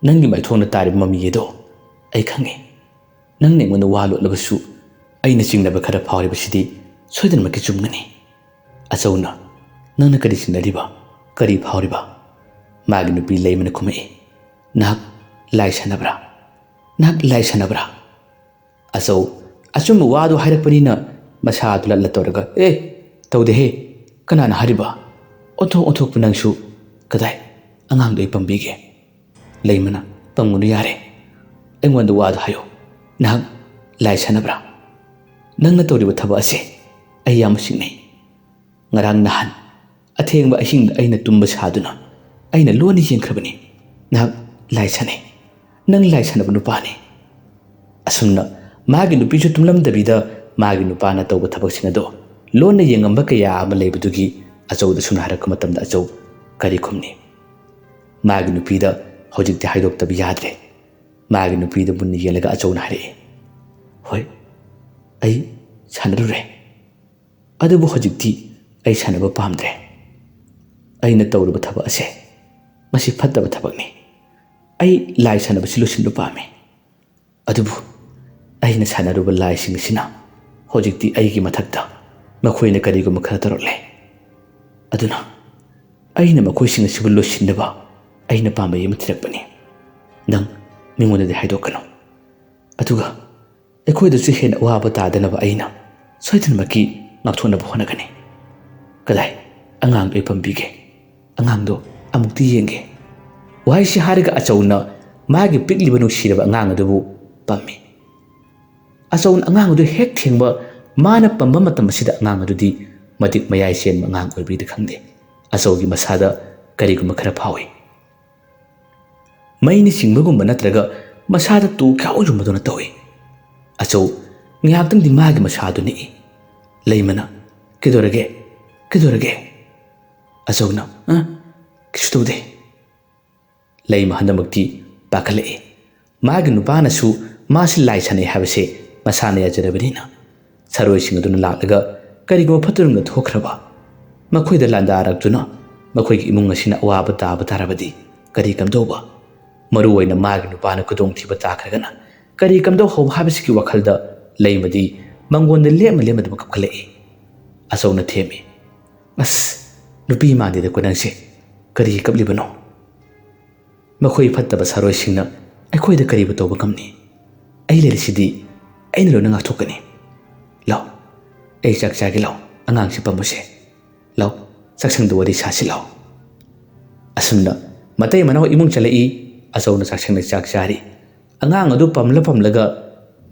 ꯅꯪꯒꯤ ꯃꯥꯏꯊꯣꯡꯗ ꯇꯥꯔꯤꯕ ꯃꯃꯤ ꯑꯗꯣ ꯑꯩ ꯈꯪꯉꯤ꯫ ꯅꯪꯅ ꯑꯩꯉꯣꯟꯗ ꯋꯥ ꯂꯣꯠꯂꯕꯁꯨ ꯑꯩꯅ ꯆꯤꯡꯅꯕ ꯈꯔ ꯐꯥꯎꯔꯤꯕꯁꯤꯗꯤ ꯁꯣꯏꯗꯅꯃꯛꯀꯤ ꯆꯨꯝꯒꯅꯤ"꯫ ꯑꯆꯧꯅ, "ꯅꯪꯅ ꯀꯔꯤ ꯆꯤꯡꯅꯔꯤꯕ? ꯀꯔꯤ ꯐꯥꯎꯔꯤꯕ?" ꯃꯥꯒꯤ ꯅꯨꯄꯤ ꯂꯩꯃꯅ ꯈꯨꯝꯃꯛꯏ, "ꯅꯍꯥꯛ ꯂꯥꯏ ꯁꯥꯟꯅꯕ꯭ꯔꯥ? ꯅꯍꯥꯛ ꯂꯥꯏ ꯁꯥꯟꯅꯕ꯭ꯔꯥ?" ꯑꯆꯧ ꯑꯆꯨꯝꯕ ꯋꯥꯗꯨ ꯍꯥꯏꯔꯛꯄꯅꯤꯅ ꯃꯁꯥꯗꯨ ꯂꯠꯂ ꯇꯧꯔꯒ, "ꯑꯦ, ꯇꯧꯗꯦꯍꯦ꯫ ꯀꯅꯥꯅ ꯍꯥꯏꯔꯤꯕ? ꯑꯣꯟꯊꯣꯛ ꯑꯣꯟꯊꯣꯛꯄ ꯅꯪꯁꯨ꯫ ꯀꯗꯥꯏ? ꯑꯉꯥꯡꯗꯣ ꯑꯩ ꯄꯝꯕꯤꯒꯦ"꯫ ꯂꯩꯃꯅ, "ꯄꯝꯒꯅꯨ, ꯌꯥꯔꯦ꯫ ꯑꯩꯉꯣꯟꯗ ꯋꯥꯗꯨ ꯍꯥꯏꯌꯨ꯫ ꯅꯍꯥꯛ ꯂꯥꯏ ꯁꯥꯟꯅꯕ꯭ꯔꯥ? ꯅꯪꯅ ꯇꯧꯔꯤꯕ ꯊꯕꯛ ꯑꯁꯦ ꯑꯩ ꯌꯥꯝꯅ ꯆꯤꯡꯅꯩ꯫ ꯉꯔꯥꯡ ꯅꯍꯥꯟ ꯑꯊꯦꯡꯕ ꯑꯍꯤꯡꯗ ꯑꯩꯅ ꯇꯨꯝꯕ ꯁꯥꯗꯨꯅ ꯑꯩꯅ ꯂꯣꯟꯅ ꯌꯦꯡꯈ꯭ꯔꯕꯅꯤ꯫ ꯅꯍꯥꯛ ꯂꯥꯏ ꯁꯥꯟꯅꯩ꯫ ꯅꯪ ꯂꯥꯏ ꯁꯥꯟꯅꯕ ꯅꯨꯄꯥꯅꯤ"꯫ ꯑꯁꯨꯝꯅ ꯃꯥꯒꯤ ꯅꯨꯄꯤꯁꯨ ꯇꯨꯝꯂꯝꯗꯕꯤꯗ ꯃꯥꯒꯤ ꯅꯨꯄꯥꯅ ꯇꯧꯕ ꯊꯕꯛꯁꯤꯡ ꯑꯗꯣ ꯂꯣꯟꯅ ꯌꯦꯡꯉꯝꯕ ꯀꯌꯥ ꯑꯃ ꯂꯩꯕꯗꯨꯒꯤ ꯑꯆꯧꯗ ꯁꯨꯝ ꯍꯥꯏꯔꯛꯄ ꯃꯇꯝꯗ ꯑꯆꯧ ꯀꯔꯤ ꯈꯨꯝꯅꯤ? ꯃꯥꯒꯤ ꯅꯨꯄꯤꯗ ꯍꯧꯖꯤꯛꯇꯤ ꯍꯥꯏꯗꯣꯛꯇꯕ ꯌꯥꯗ꯭ꯔꯦ꯫ ꯃꯥꯒꯤ ꯅꯨꯄꯤꯗ ꯃꯨꯟꯅ ꯌꯦꯡꯂꯒ ꯑꯆꯧꯅ ꯍꯥꯏꯔꯛꯏ, "ꯍꯣꯏ, ꯑꯩ ꯁꯥꯟꯅꯔꯨꯔꯦ꯫ ꯑꯗꯨꯕꯨ ꯍꯧꯖꯤꯛꯇꯤ ꯑꯩ ꯁꯥꯟꯅꯕ ꯄꯥꯝꯗ꯭ꯔꯦ꯫ ꯑꯩꯅ ꯇꯧꯔꯨꯕ ꯊꯕꯛ ꯑꯁꯦ, ꯃꯁꯤ ꯐꯠꯇꯕ ꯊꯕꯛꯅꯤ꯫ ꯑꯩ ꯂꯥꯏ ꯁꯥꯟꯅꯕꯁꯤ ꯂꯣꯏꯁꯤꯟꯕ ꯄꯥꯝꯃꯤ꯫ ꯑꯗꯨꯕꯨ ꯑꯩꯅ ꯁꯥꯟꯅꯔꯨꯕ ꯂꯥꯏꯁꯤꯡ ꯑꯁꯤꯅ ꯍꯧꯖꯤꯛꯇꯤ ꯑꯩꯒꯤ ꯃꯊꯛꯇ ꯃꯈꯣꯏꯅ ꯀꯔꯤꯒꯨꯝꯕ ꯈꯔ ꯇꯧꯔꯛꯂꯦ꯫ ꯑꯗꯨꯅ ꯑꯩꯅ ꯃꯈꯣꯏꯁꯤꯡ ꯑꯁꯤꯕꯨ ꯂꯣꯏꯁꯤꯟꯅꯕ ꯑꯩꯅ ꯄꯥꯝꯕꯩ ꯑꯃ ꯊꯤꯔꯛꯄꯅꯤ"꯫ "ꯅꯪ ꯃꯤꯉꯣꯟꯗꯗꯤ ꯍꯥꯏꯗꯣꯛꯀꯅꯨ꯫ ꯑꯗꯨꯒ ꯑꯩꯈꯣꯏꯗꯁꯨ ꯍꯦꯟꯅ ꯑꯋꯥꯕ ꯇꯥꯗꯅꯕ ꯑꯩꯅ ꯁꯣꯏꯗꯅꯃꯛꯀꯤ ꯉꯥꯛꯊꯣꯛꯅꯕ ꯍꯣꯠꯅꯒꯅꯤ꯫ ꯀꯗꯥꯏ, ꯑꯉꯥꯡꯗꯣ ꯑꯩ ꯄꯝꯕꯤꯒꯦ꯫ ꯑꯉꯥꯡꯗꯣ ꯑꯃꯨꯛꯇꯤ ꯌꯦꯡꯒꯦ꯫" ꯋꯥꯍꯩꯁꯤ ꯍꯥꯏꯔꯒ ꯑꯆꯧꯅ ꯃꯥꯒꯤ ꯄꯤꯛꯂꯤꯕ ꯅꯨꯡꯁꯤꯔꯕ ꯑꯉꯥꯡ ꯑꯗꯨꯕꯨ ꯄꯝꯃꯤ꯫ ꯑꯆꯧꯅ ꯑꯉꯥꯡ ꯑꯗꯨ ꯍꯦꯛ ꯊꯦꯡꯕ, ꯃꯥꯅ ꯄꯝꯕ ꯃꯇꯝ ꯑꯁꯤꯗ ꯑꯉꯥꯡ ꯑꯗꯨꯗꯤ ꯃꯇꯤꯛ ꯃꯌꯥꯏ ꯆꯦꯟꯕ ꯑꯉꯥꯡ ꯑꯣꯏꯕꯒꯤꯗꯤ ꯈꯪꯗꯦ, ꯑꯆꯧꯒꯤ ꯃꯁꯥꯗ ꯀꯔꯤꯒꯨꯝꯕ ꯈꯔ ꯐꯥꯎꯏ꯫ ꯃꯩꯅ ꯆꯤꯡꯕꯒꯨꯝꯕ ꯅꯠꯇ꯭ꯔꯒ ꯃꯁꯥꯗ ꯇꯨ ꯈꯌꯥꯎ ꯌꯨꯝꯕꯗꯧꯅ ꯇꯧꯏ꯫ ꯑꯆꯧ ꯉꯥꯏꯍꯥꯛꯇꯪꯗꯤ ꯃꯥꯒꯤ ꯃꯁꯥꯗꯨ ꯅꯤꯛꯏ꯫ ꯂꯩꯃꯅ, "ꯀꯩꯗꯧꯔꯒꯦ? ꯀꯩꯗꯧꯔꯒꯦ?" ꯑꯆꯧꯅ, "ꯑ, ꯀꯩꯁꯨ ꯇꯧꯗꯦ꯫" ꯂꯩꯃ ꯍꯟꯗꯛꯃꯛꯇꯤ ꯄꯥꯈꯠꯂꯛꯏ꯫ ꯃꯥꯒꯤ ꯅꯨꯄꯥꯅꯁꯨ ꯃꯥꯁꯤ ꯂꯥꯏ ꯁꯥꯟꯅꯩ ꯍꯥꯏꯕꯁꯦ ꯃꯁꯥꯅ ꯌꯥꯖꯔꯕꯅꯤꯅ꯫ ꯁꯥꯔꯣꯏꯁꯤꯡ ꯑꯗꯨꯅ ꯂꯥꯛꯂꯒ ꯀꯔꯤꯒꯨꯝꯕ ꯐꯠꯇ ꯅꯨꯡꯗ ꯊꯣꯛꯈ꯭ꯔꯕ, ꯃꯈꯣꯏꯗ ꯂꯥꯟꯗꯥꯔꯛꯇꯨꯅ ꯃꯈꯣꯏꯒꯤ ꯏꯃꯨꯡ ꯑꯁꯤꯅ ꯑꯋꯥꯕ ꯇꯥꯕ ꯇꯥꯔꯕꯗꯤ ꯀꯔꯤ ꯀꯝꯗꯧꯕ? ꯃꯔꯨ ꯑꯣꯏꯅ ꯃꯥꯒꯤ ꯅꯨꯄꯥꯅ ꯈꯨꯗꯣꯡꯊꯤꯕ ꯇꯥꯈ꯭ꯔꯒꯅ ꯀꯔꯤ ꯀꯝꯗꯧ ꯍꯧꯕ ꯍꯥꯏꯕꯁꯤꯒꯤ ꯋꯥꯈꯜꯗ ꯂꯩꯃꯗꯤ ꯃꯉꯣꯟꯗ ꯂꯦꯝꯃ ꯂꯦꯝꯃꯗꯨꯅ ꯀꯞꯈꯠꯂꯛꯏ꯫ ꯑꯆꯧꯅ ꯊꯦꯝꯃꯤ, "ꯑꯁ, ꯅꯨꯄꯤ ꯃꯥꯟꯗꯦꯗꯀꯣ ꯅꯪꯁꯦ꯫ ꯀꯔꯤ ꯀꯞꯂꯤꯕꯅꯣ? ꯃꯈꯣꯏ ꯐꯠꯇꯕ ꯁꯥꯔꯣꯏꯁꯤꯡꯅ ꯑꯩꯈꯣꯏꯗ ꯀꯔꯤꯕꯨ ꯇꯧꯕ ꯉꯝꯅꯤ? ꯑꯩ ꯂꯩꯔꯤꯁꯤꯗꯤ, ꯑꯩꯅ ꯂꯣꯏꯅ ꯉꯥꯛꯊꯣꯛꯀꯅꯤ꯫ ꯂꯥꯎ, ꯑꯩ ꯆꯥꯛ ꯆꯥꯒꯦ ꯂꯥꯎ, ꯑꯉꯥꯡꯁꯦ ꯄꯝꯃꯨꯁꯦ꯫ ꯂꯥꯎ, ꯆꯥꯛꯁꯪꯗ ꯋꯥꯔꯤ ꯁꯥꯁꯤ ꯂꯥꯎ꯫" ꯑꯁꯨꯝꯅ ꯃꯇꯩ ꯃꯅꯥꯎ ꯏꯃꯨꯡ ꯆꯠꯂꯛꯏ꯫ ꯑꯆꯧꯅ ꯆꯥꯛꯁꯪꯗ ꯆꯥꯛ ꯆꯥꯔꯤ꯫ ꯑꯉꯥꯡ ꯑꯗꯨ ꯄꯝꯂ ꯄꯝꯂꯒ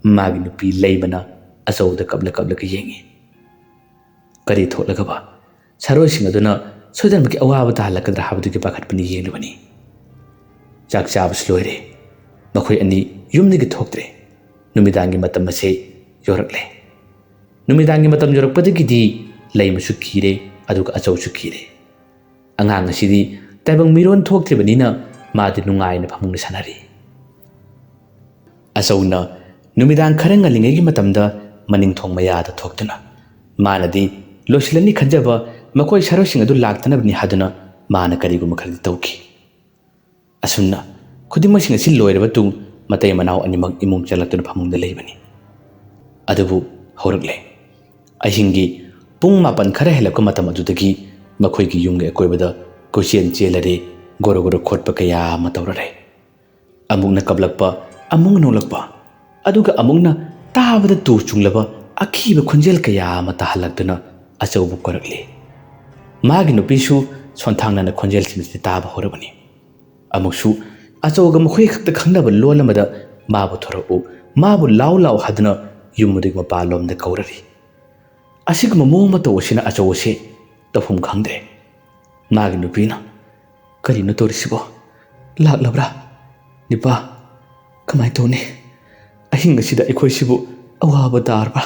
ꯃꯥꯒꯤ ꯅꯨꯄꯤ ꯂꯩꯃꯅ ꯑꯆꯧꯗ ꯀꯞꯂ ꯀꯞꯂꯒ ꯌꯦꯡꯉꯤ꯫ ꯀꯔꯤ ꯊꯣꯛꯂꯒꯕ? ꯁꯥꯔꯣꯏꯁꯤꯡ ꯑꯗꯨꯅ ꯁꯣꯏꯗꯅꯃꯛꯀꯤ ꯑꯋꯥꯕ ꯇꯥꯍꯜꯂꯛꯀꯗ꯭ꯔꯥ ꯍꯥꯏꯕꯗꯨꯒꯤ ꯄꯥꯈꯠꯄꯅ ꯌꯦꯡꯂꯤꯕꯅꯤ꯫ ꯆꯥꯛ ꯆꯥꯕꯁꯨ ꯂꯣꯏꯔꯦ꯫ ꯃꯈꯣꯏ ꯑꯅꯤ ꯌꯨꯝꯗꯒꯤ ꯊꯣꯛꯇ꯭ꯔꯦ꯫ ꯅꯨꯃꯤꯗꯥꯡꯒꯤ ꯃꯇꯝ ꯑꯁꯤ ꯌꯧꯔꯛꯂꯦ꯫ ꯅꯨꯃꯤꯗꯥꯡꯒꯤ ꯃꯇꯝ ꯌꯧꯔꯛꯄꯗꯒꯤꯗꯤ ꯂꯩꯃꯁꯨ ꯀꯤꯔꯦ, ꯑꯗꯨꯒ ꯑꯆꯧꯁꯨ ꯀꯤꯔꯦ꯫ ꯑꯉꯥꯡ ꯑꯁꯤꯗꯤ ꯇꯥꯏꯕꯪ ꯃꯤꯔꯣꯟ ꯊꯣꯛꯇ꯭ꯔꯤꯕꯅꯤꯅ ꯃꯥꯗꯤ ꯅꯨꯡꯉꯥꯏꯅ ꯐꯃꯨꯡꯗ ꯁꯥꯟꯅꯔꯤ꯫ ꯑꯆꯧꯅ ꯅꯨꯃꯤꯗꯥꯡ ꯈꯔ ꯉꯜꯂꯤꯉꯩꯒꯤ ꯃꯇꯝꯗ ꯃꯅꯤꯡ ꯊꯣꯡ ꯃꯌꯥꯗ ꯊꯣꯛꯇꯨꯅ, ꯃꯥꯅꯗꯤ ꯂꯣꯏꯁꯤꯜꯂꯅꯤ ꯈꯟꯖꯕ ꯃꯈꯣꯏ ꯁꯥꯔꯣꯏꯁꯤꯡ ꯑꯗꯨ ꯂꯥꯛꯇꯅꯕꯅꯤ ꯍꯥꯏꯗꯨꯅ ꯃꯥꯅ ꯀꯔꯤꯒꯨꯝꯕ ꯈꯔꯗꯤ ꯇꯧꯈꯤ꯫ ꯑꯁꯨꯝꯅ ꯈꯨꯗꯤꯡꯃꯛꯁꯤꯡ ꯑꯁꯤ ꯂꯣꯏꯔꯕ ꯇꯨꯡ ꯃꯇꯩ ꯃꯅꯥꯎ ꯑꯅꯤꯃꯛ ꯏꯃꯨꯡ ꯆꯪꯂꯛꯇꯨꯅ ꯐꯃꯨꯡꯗ ꯂꯩꯕꯅꯤ꯫ ꯑꯗꯨꯕꯨ ꯍꯧꯔꯛꯂꯦ꯫ ꯑꯍꯤꯡꯒꯤ ꯄꯨꯡ ꯃꯥꯄꯟ ꯈꯔ ꯍꯦꯜꯂꯛꯄ ꯃꯇꯝ ꯑꯗꯨꯗꯒꯤ ꯃꯈꯣꯏꯒꯤ ꯌꯨꯝꯒꯤ ꯑꯀꯣꯏꯕꯗ ꯀꯣꯏꯆꯦꯟ ꯆꯦꯜꯂꯔꯦ, ꯒꯣꯔꯣ ꯒꯣꯔꯣ ꯈꯣꯠꯄ ꯀꯌꯥ ꯑꯃ ꯇꯧꯔꯔꯦ꯫ ꯑꯃꯨꯛꯅ ꯀꯞꯂꯛꯄ, ꯑꯃꯨꯛ ꯅꯣꯛꯂꯛꯄ, ꯑꯗꯨꯒ ꯑꯃꯨꯛꯅ ꯇꯥꯕꯗ ꯇꯨ ꯆꯨꯡꯂꯕ ꯑꯀꯤꯕ ꯈꯣꯟꯖꯦꯜ ꯀꯌꯥ ꯑꯃ ꯇꯥꯍꯜꯂꯛꯇꯨꯅ ꯑꯆꯧꯕꯨ ꯀꯧꯔꯛꯂꯤ꯫ ꯃꯥꯒꯤ ꯅꯨꯄꯤꯁꯨ ꯁꯣꯟꯊꯥꯡꯅꯅ ꯈꯣꯟꯖꯦꯜꯁꯤꯡ ꯑꯁꯤ ꯇꯥꯕ ꯍꯧꯔꯕꯅꯤ꯫ ꯑꯃꯨꯛꯁꯨ ꯑꯆꯧꯒ ꯃꯈꯣꯏ ꯈꯛꯇ ꯈꯪꯅꯕ ꯂꯣꯟ ꯑꯃꯗ "ꯃꯥꯕꯨ ꯊꯣꯔꯛꯎ, ꯃꯥꯕꯨ ꯂꯥꯎ ꯂꯥꯎ" ꯍꯥꯏꯗꯨꯅ ꯌꯨꯝ ꯑꯗꯨꯒꯤ ꯃꯄꯥꯟꯂꯣꯝꯗ ꯀꯧꯔꯔꯤ꯫ ꯑꯁꯤꯒꯨꯝꯕ ꯃꯑꯣꯡ ꯃꯇꯧ ꯑꯁꯤꯅ ꯑꯆꯧ ꯑꯁꯤ ꯇꯧꯐꯝ ꯈꯪꯗ꯭ꯔꯦ꯫ ꯃꯥꯒꯤ ꯅꯨꯄꯤꯅ, "ꯀꯔꯤꯅꯣ ꯇꯧꯔꯤꯁꯤꯕꯣ? ꯂꯥꯛꯂꯕ꯭ꯔꯥ? ꯅꯤꯄꯥ, ꯀꯃꯥꯏꯅ ꯇꯧꯅꯤ? ꯑꯍꯤꯡ ꯑꯁꯤꯗ ꯑꯩꯈꯣꯏꯁꯤꯕꯨ ꯑꯋꯥꯕ ꯇꯥꯔꯕ꯭ꯔꯥ?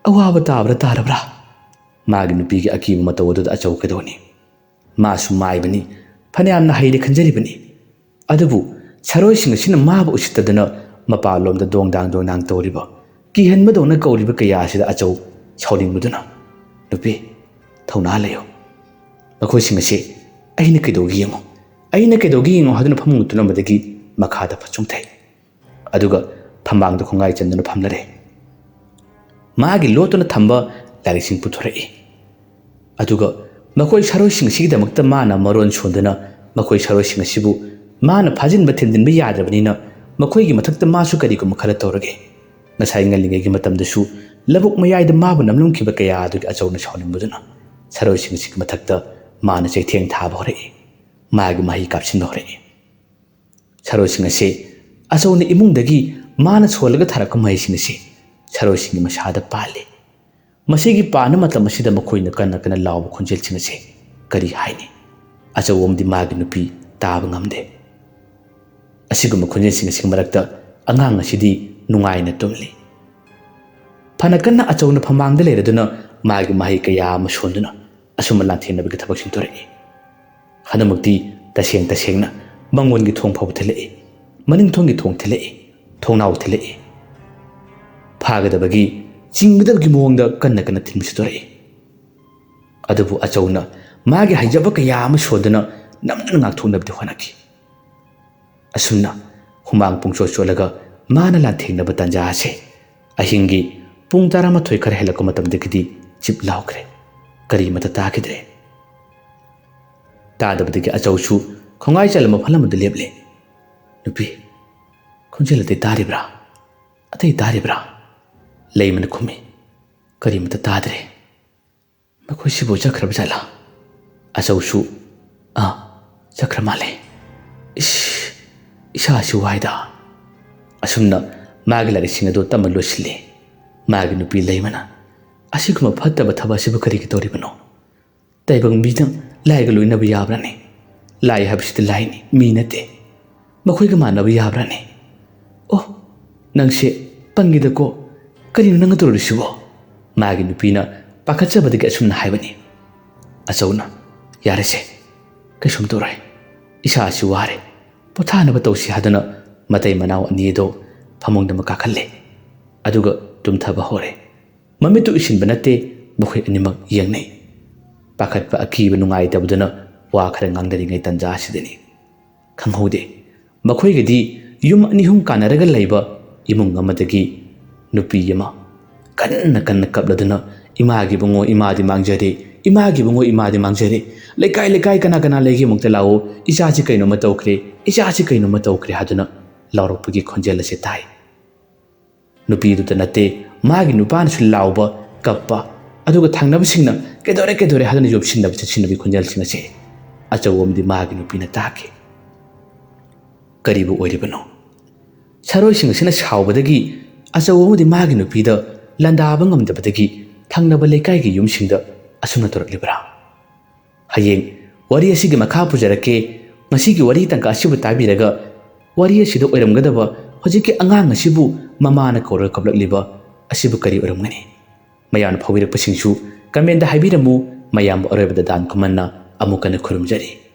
ꯑꯋꯥꯕ ꯇꯥꯕ꯭ꯔꯥ ꯇꯥꯔꯕ꯭ꯔꯥ?" ꯃꯥꯒꯤ ꯅꯨꯄꯤꯒꯤ ꯑꯀꯤꯕ ꯃꯇꯧ ꯑꯗꯨꯗ ꯑꯆꯧ ꯀꯩꯗꯧꯅꯤ? ꯃꯥꯁꯨ ꯃꯥꯏꯕꯅꯤ, ꯐꯅꯌꯥꯝꯅ ꯍꯩꯔꯦ ꯈꯟꯖꯔꯤꯕꯅꯤ꯫ ꯑꯗꯨꯕꯨ ꯁꯥꯔꯣꯏꯁꯤꯡ ꯑꯁꯤꯅ ꯃꯥꯕꯨ ꯎꯁꯤꯠꯇꯗꯅ ꯃꯄꯥꯟꯂꯣꯝꯗ ꯗꯣꯡꯗꯥꯡ ꯗꯣꯡꯗꯥꯡ ꯇꯧꯔꯤꯕ, ꯀꯤꯍꯟꯕꯗꯧꯅ ꯀꯧꯔꯤꯕ ꯀꯌꯥ ꯑꯁꯤꯗ ꯑꯆꯧ ꯁꯥꯎꯅꯤꯡꯕꯗꯨꯅ, "ꯅꯨꯄꯤ, ꯊꯧꯅꯥ ꯂꯩꯌꯨ꯫ ꯃꯈꯣꯏꯁꯤꯡ ꯑꯁꯤ ꯑꯩꯅ ꯀꯩꯗꯧꯒꯦ ꯌꯦꯡꯉꯨ, ꯑꯩꯅ ꯀꯩꯗꯧꯒꯦ ꯌꯦꯡꯉꯨ" ꯍꯥꯏꯗꯨꯅ ꯐꯃꯨꯡ ꯇꯨꯝꯂꯝꯕꯗꯒꯤ ꯃꯈꯥꯗ ꯐꯠ ꯆꯣꯡꯊꯩ꯫ ꯑꯗꯨꯒ ꯐꯝꯕꯥꯡꯗ ꯈꯣꯡꯒꯥꯏ ꯆꯟꯗꯨꯅ ꯐꯝꯂꯔꯦ꯫ ꯃꯥꯒꯤ ꯂꯣꯠꯇꯨꯅ ꯊꯝꯕ ꯂꯥꯏꯔꯤꯛꯁꯤꯡ ꯄꯨꯊꯣꯔꯛꯏ꯫ ꯑꯗꯨꯒ ꯃꯈꯣꯏ ꯁꯥꯔꯣꯏꯁꯤꯡ ꯑꯁꯤꯒꯤꯗꯃꯛꯇ ꯃꯥꯅ ꯃꯔꯣꯟ ꯁꯣꯟꯗꯨꯅ ꯃꯈꯣꯏ ꯁꯥꯔꯣꯏꯁꯤꯡ ꯑꯁꯤꯕꯨ ꯃꯥꯅ ꯐꯥꯖꯤꯟꯕ ꯊꯤꯟꯖꯤꯟꯕ ꯌꯥꯗ꯭ꯔꯕꯅꯤꯅ ꯃꯈꯣꯏꯒꯤ ꯃꯊꯛꯇ ꯃꯥꯁꯨ ꯀꯔꯤꯒꯨꯝꯕ ꯈꯔ ꯇꯧꯔꯒꯦ꯫ ꯉꯁꯥꯏ ꯉꯜꯂꯤꯉꯩꯒꯤ ꯃꯇꯝꯗꯁꯨ ꯂꯧꯕꯨꯛ ꯃꯌꯥꯏꯗ ꯃꯥꯕꯨ ꯅꯝꯂꯝꯈꯤꯕ ꯀꯌꯥ ꯑꯗꯨꯒꯤ ꯑꯆꯧꯅ ꯁꯥꯎꯅꯤꯡꯕꯗꯨꯅ ꯁꯥꯔꯣꯏꯁꯤꯡ ꯑꯁꯤꯒꯤ ꯃꯊꯛꯇ ꯃꯥꯅ ꯆꯩꯊꯦꯡ ꯊꯥꯕ ꯍꯧꯔꯛꯏ꯫ ꯃꯥꯒꯤ ꯃꯍꯩ ꯀꯥꯞꯁꯤꯟꯕ ꯍꯧꯔꯛꯏ꯫ ꯁꯥꯔꯣꯏꯁꯤꯡ ꯑꯁꯤ ꯑꯆꯧꯅ ꯏꯃꯨꯡꯗꯒꯤ ꯃꯥꯅ ꯁꯣꯜꯂꯒ ꯊꯥꯔꯛꯄ ꯃꯍꯩꯁꯤꯡ ꯑꯁꯤ ꯁꯥꯔꯣꯏꯁꯤꯡꯒꯤ ꯃꯁꯥꯗ ꯄꯥꯜꯂꯤ꯫ ꯃꯁꯤꯒꯤ ꯄꯥꯟꯕ ꯃꯇꯝ ꯑꯁꯤꯗ ꯃꯈꯣꯏꯅ ꯀꯟꯅ ꯀꯟꯅ ꯂꯥꯎꯕ ꯈꯣꯟꯖꯦꯜꯁꯤꯡ ꯑꯁꯤ ꯀꯔꯤ ꯍꯥꯏꯅꯤ? ꯑꯆꯧ ꯑꯃꯗꯤ ꯃꯥꯒꯤ ꯅꯨꯄꯤ ꯇꯥꯕ ꯉꯝꯗꯦ꯫ ꯑꯁꯤꯒꯨꯝꯕ ꯈꯣꯟꯖꯦꯜꯁꯤꯡ ꯑꯁꯤꯒꯤ ꯃꯔꯛꯇ ꯑꯉꯥꯡ ꯑꯁꯤꯗꯤ ꯅꯨꯡꯉꯥꯏꯅ ꯇꯨꯝꯂꯤ꯫ ꯐꯅ ꯀꯟꯅ ꯑꯆꯧꯅ ꯐꯝꯃꯥꯡꯗ ꯂꯩꯔꯗꯨꯅ ꯃꯥꯒꯤ ꯃꯍꯩ ꯀꯌꯥ ꯑꯃ ꯁꯣꯟꯗꯨꯅ ꯑꯁꯨꯝꯕ ꯂꯥꯟꯊꯦꯡꯅꯕꯒꯤ ꯊꯕꯛꯁꯤꯡ ꯇꯧꯔꯛꯏ꯫ ꯍꯟꯗꯛꯃꯛꯇꯤ ꯇꯁꯦꯡ ꯇꯁꯦꯡꯅ ꯃꯪꯒꯣꯟꯒꯤ ꯊꯣꯡ ꯐꯥꯎꯕ ꯊꯤꯜꯂꯛꯏ, ꯃꯅꯤꯡ ꯊꯣꯡꯒꯤ ꯊꯣꯡ ꯊꯤꯜꯂꯛꯏ, ꯊꯣꯡꯅꯥꯎ ꯊꯤꯜꯂꯛꯏ꯫ ꯐꯥꯒꯗꯕꯒꯤ, ꯆꯤꯡꯒꯗꯕꯒꯤ ꯃꯑꯣꯡꯗ ꯀꯟꯅ ꯀꯟꯅ ꯊꯤꯟꯕꯁꯨ ꯇꯧꯔꯛꯏ꯫ ꯑꯗꯨꯕꯨ ꯑꯆꯧꯅ ꯃꯥꯒꯤ ꯍꯩꯖꯕ ꯀꯌꯥ ꯑꯃ ꯁꯣꯟꯗꯨꯅ ꯅꯝꯗꯨꯅ ꯉꯥꯛꯊꯣꯛꯅꯕꯗꯤ ꯍꯣꯠꯅꯈꯤ꯫ ꯑꯁꯨꯝꯅ ꯍꯨꯃꯥꯡ ꯄꯨꯡꯆꯣꯠ ꯆꯣꯠꯂꯒ ꯃꯥꯅ ꯂꯥꯟꯊꯦꯡꯅꯕ ꯇꯥꯟꯖꯥ ꯑꯁꯦ ꯑꯍꯤꯡꯒꯤ ꯄꯨꯡ ꯇꯔꯥꯃꯥꯊꯣꯏ ꯈꯔ ꯍꯦꯜꯂꯛꯄ ꯃꯇꯝꯗꯒꯤꯗꯤ ꯆꯤꯞ ꯂꯥꯎꯈ꯭ꯔꯦ꯫ ꯀꯔꯤꯃꯠꯇ ꯇꯥꯈꯤꯗ꯭ꯔꯦ꯫ ꯇꯥꯗꯕꯗꯒꯤ ꯑꯆꯧꯁꯨ ꯈꯣꯡꯒꯥꯏ ꯆꯜꯂꯝꯕ ꯃꯐꯝ ꯑꯃꯗ ꯂꯦꯞꯂꯦ꯫ "ꯅꯨꯄꯤ, ꯈꯣꯟꯖꯦꯜ ꯑꯇꯩ ꯇꯥꯔꯤꯕ꯭ꯔꯥ? ꯑꯇꯩ ꯇꯥꯔꯤꯕ꯭ꯔꯥ?" ꯂꯩꯃꯅ ꯈꯨꯝꯃꯤ, "ꯀꯔꯤꯃꯇ ꯇꯥꯗ꯭ꯔꯦ꯫ ꯃꯈꯣꯏꯁꯤꯕꯨ ꯆꯠꯈ꯭ꯔꯕ ꯖꯥꯠꯂꯥ?" ꯑꯆꯧꯁꯨ, "ꯑꯥ, ꯆꯠꯈ꯭ꯔ ꯃꯥꯜꯂꯦ꯫ ꯏꯁ, ꯏꯁꯥꯁꯤ ꯋꯥꯏꯗ"꯫ ꯑꯁꯨꯝꯅ ꯃꯥꯒꯤ ꯂꯥꯏꯔꯤꯛꯁꯤꯡ ꯑꯗꯨ ꯇꯞꯅ ꯂꯣꯏꯁꯤꯜꯂꯤ꯫ ꯃꯥꯒꯤ ꯅꯨꯄꯤ ꯂꯩꯃꯅ, "ꯑꯁꯤꯒꯨꯝꯕ ꯐꯠꯇꯕ ꯊꯕꯛ ꯑꯁꯤꯕꯨ ꯀꯔꯤꯒꯤ ꯇꯧꯔꯤꯕꯅꯣ? ꯇꯥꯏꯕꯪ ꯃꯤꯅ ꯂꯥꯏꯒ ꯂꯣꯏꯅꯕ ꯌꯥꯕ꯭ꯔꯥꯅꯦ? ꯂꯥꯏ ꯍꯥꯏꯕꯁꯤꯗꯤ ꯂꯥꯏꯅꯤ, ꯃꯤ ꯅꯠꯇꯦ꯫ ꯃꯈꯣꯏꯒ ꯃꯥꯟꯅꯕ ꯌꯥꯕ꯭ꯔꯥꯅꯦ? ꯑꯣ, ꯅꯪꯁꯦ ꯄꯪꯉꯤꯗꯀꯣ꯫ ꯀꯔꯤꯅꯣ ꯅꯪꯅ ꯇꯧꯔꯤꯁꯤꯕꯣ?" ꯃꯥꯒꯤ ꯅꯨꯄꯤꯅ ꯄꯥꯈꯠꯆꯕꯗꯒꯤ ꯑꯁꯨꯝꯅ ꯍꯥꯏꯕꯅꯤ꯫ ꯑꯆꯧꯅ, "ꯌꯥꯔꯦꯁꯦ, ꯀꯩꯁꯨꯝ ꯇꯧꯔꯣꯏ꯫ ꯏꯁꯥꯁꯤ ꯋꯥꯔꯦ꯫ ꯄꯣꯊꯥꯅꯕ ꯇꯧꯁꯤ" ꯍꯥꯏꯗꯨꯅ ꯃꯇꯩ ꯃꯅꯥꯎ ꯑꯅꯤ ꯑꯗꯨ ꯐꯃꯨꯡꯗ ꯑꯃ ꯀꯥꯈꯠꯂꯦ꯫ ꯑꯗꯨꯒ ꯇꯨꯝꯊꯕ ꯍꯧꯔꯦ꯫ ꯃꯃꯤꯠꯇꯨ ꯎꯏꯁꯤꯟꯕ ꯅꯠꯇꯦ, ꯃꯈꯣꯏ ꯑꯅꯤꯃꯛ ꯌꯦꯡꯅꯩ꯫ ꯄꯥꯈꯠꯄ, ꯑꯀꯤꯕ, ꯅꯨꯡꯉꯥꯏꯇꯕꯗꯨꯅ ꯋꯥ ꯈꯔ ꯉꯥꯡꯅꯔꯤꯉꯩ ꯇꯟꯖꯥ ꯑꯁꯤꯗꯅꯤ꯫ ꯈꯪꯍꯧꯗꯦ꯫ ꯃꯈꯣꯏꯒꯤꯗꯤ ꯌꯨꯝ ꯑꯅꯤ ꯑꯍꯨꯝ ꯀꯥꯟꯅꯔꯒ ꯂꯩꯕ ꯏꯃꯨꯡ ꯑꯃꯗꯒꯤ ꯅꯨꯄꯤ ꯑꯃ ꯀꯟꯅ ꯀꯟꯅ ꯀꯞꯂꯗꯨꯅ, "ꯏꯃꯥꯒꯤ ꯏꯕꯨꯡꯉꯣ, ꯏꯃꯥꯗꯤ ꯃꯥꯡꯖꯔꯦ, ꯏꯃꯥꯒꯤ ꯏꯕꯨꯡꯉꯣ, ꯏꯃꯥꯗꯤ ꯃꯥꯡꯖꯔꯦ, ꯂꯩꯀꯥꯏ ꯂꯩꯀꯥꯏ ꯀꯅꯥ ꯀꯅꯥ ꯂꯩꯒꯦ ꯑꯃꯨꯛꯇ ꯂꯥꯛꯑꯣ, ꯏꯆꯥꯁꯤ ꯀꯩꯅꯣꯝꯃ ꯇꯧꯈ꯭ꯔꯦ, ꯏꯆꯥꯁꯤ ꯀꯩꯅꯣꯝꯃ ꯇꯧꯈ꯭ꯔꯦ" ꯍꯥꯏꯗꯨꯅ ꯂꯥꯎꯔꯛꯄꯒꯤ ꯈꯣꯟꯖꯦꯜ ꯑꯁꯤ ꯇꯥꯏ꯫ ꯅꯨꯄꯤꯗꯨꯇ ꯅꯠꯇꯦ, ꯃꯥꯒꯤ ꯅꯨꯄꯥꯅꯁꯨ ꯂꯥꯎꯕ, ꯀꯞꯄ, ꯑꯗꯨꯒ ꯊꯪꯅꯕꯁꯤꯡꯅ "ꯀꯩꯗꯧꯔꯦ, ꯀꯩꯗꯧꯔꯦ?" ꯍꯥꯏꯗꯨꯅ ꯌꯣꯝꯁꯤꯟꯅꯕ ꯆꯠꯁꯤꯟꯅꯕꯒꯤ ꯈꯣꯟꯖꯦꯜꯁꯤꯡ ꯑꯁꯦ ꯑꯆꯧ ꯑꯃꯗꯤ ꯃꯥꯒꯤ ꯅꯨꯄꯤꯅ ꯇꯥꯈꯤ꯫ ꯀꯔꯤꯕꯨ ꯑꯣꯏꯔꯤꯕꯅꯣ? ꯁꯥꯔꯣꯏꯁꯤꯡ ꯑꯁꯤꯅ ꯁꯥꯎꯕꯗꯒꯤ ꯑꯆꯧ ꯑꯃꯗꯤ ꯃꯥꯒꯤ ꯅꯨꯄꯤꯗ ꯂꯥꯟꯗꯥꯕ ꯉꯝꯗꯕꯗꯒꯤ ꯊꯪꯅꯕ ꯂꯩꯀꯥꯏꯒꯤ ꯌꯨꯝꯁꯤꯡꯗ ꯑꯁꯨꯝꯅ ꯇꯧꯔꯛꯂꯤꯕ꯭ꯔꯥ? ꯍꯌꯦꯡ ꯋꯥꯔꯤ ꯑꯁꯤꯒꯤ ꯃꯈꯥ ꯄꯨꯖꯔꯛꯀꯦ꯫ ꯉꯁꯤꯒꯤ ꯋꯥꯔꯤ ꯇꯥꯡꯀꯛ ꯑꯁꯤꯕꯨ ꯇꯥꯕꯤꯔꯒ ꯋꯥꯔꯤ ꯑꯁꯤꯗ ꯑꯣꯏꯔꯝꯒꯗꯕ ꯍꯧꯖꯤꯛꯀꯤ ꯑꯉꯥꯡ ꯑꯁꯤꯕꯨ ꯃꯃꯥꯅ ꯀꯧꯔꯒ ꯀꯞꯂꯛꯂꯤꯕ ꯑꯁꯤꯕꯨ ꯀꯔꯤ ꯑꯣꯏꯔꯝꯒꯅꯤ? ꯃꯌꯥꯝꯅ ꯐꯥꯎꯕꯤꯔꯛꯄꯁꯤꯡꯁꯨ comment ꯍꯥꯏꯕꯤꯔꯝꯃꯨ꯫ ꯃꯌꯥꯝꯕꯨ ꯑꯔꯣꯏꯕꯗ ꯗꯥꯟ ꯈꯨꯃꯟꯅ ꯑꯃꯨꯛ ꯍꯟꯅ ꯈꯨꯔꯨꯝꯖꯔꯤ꯫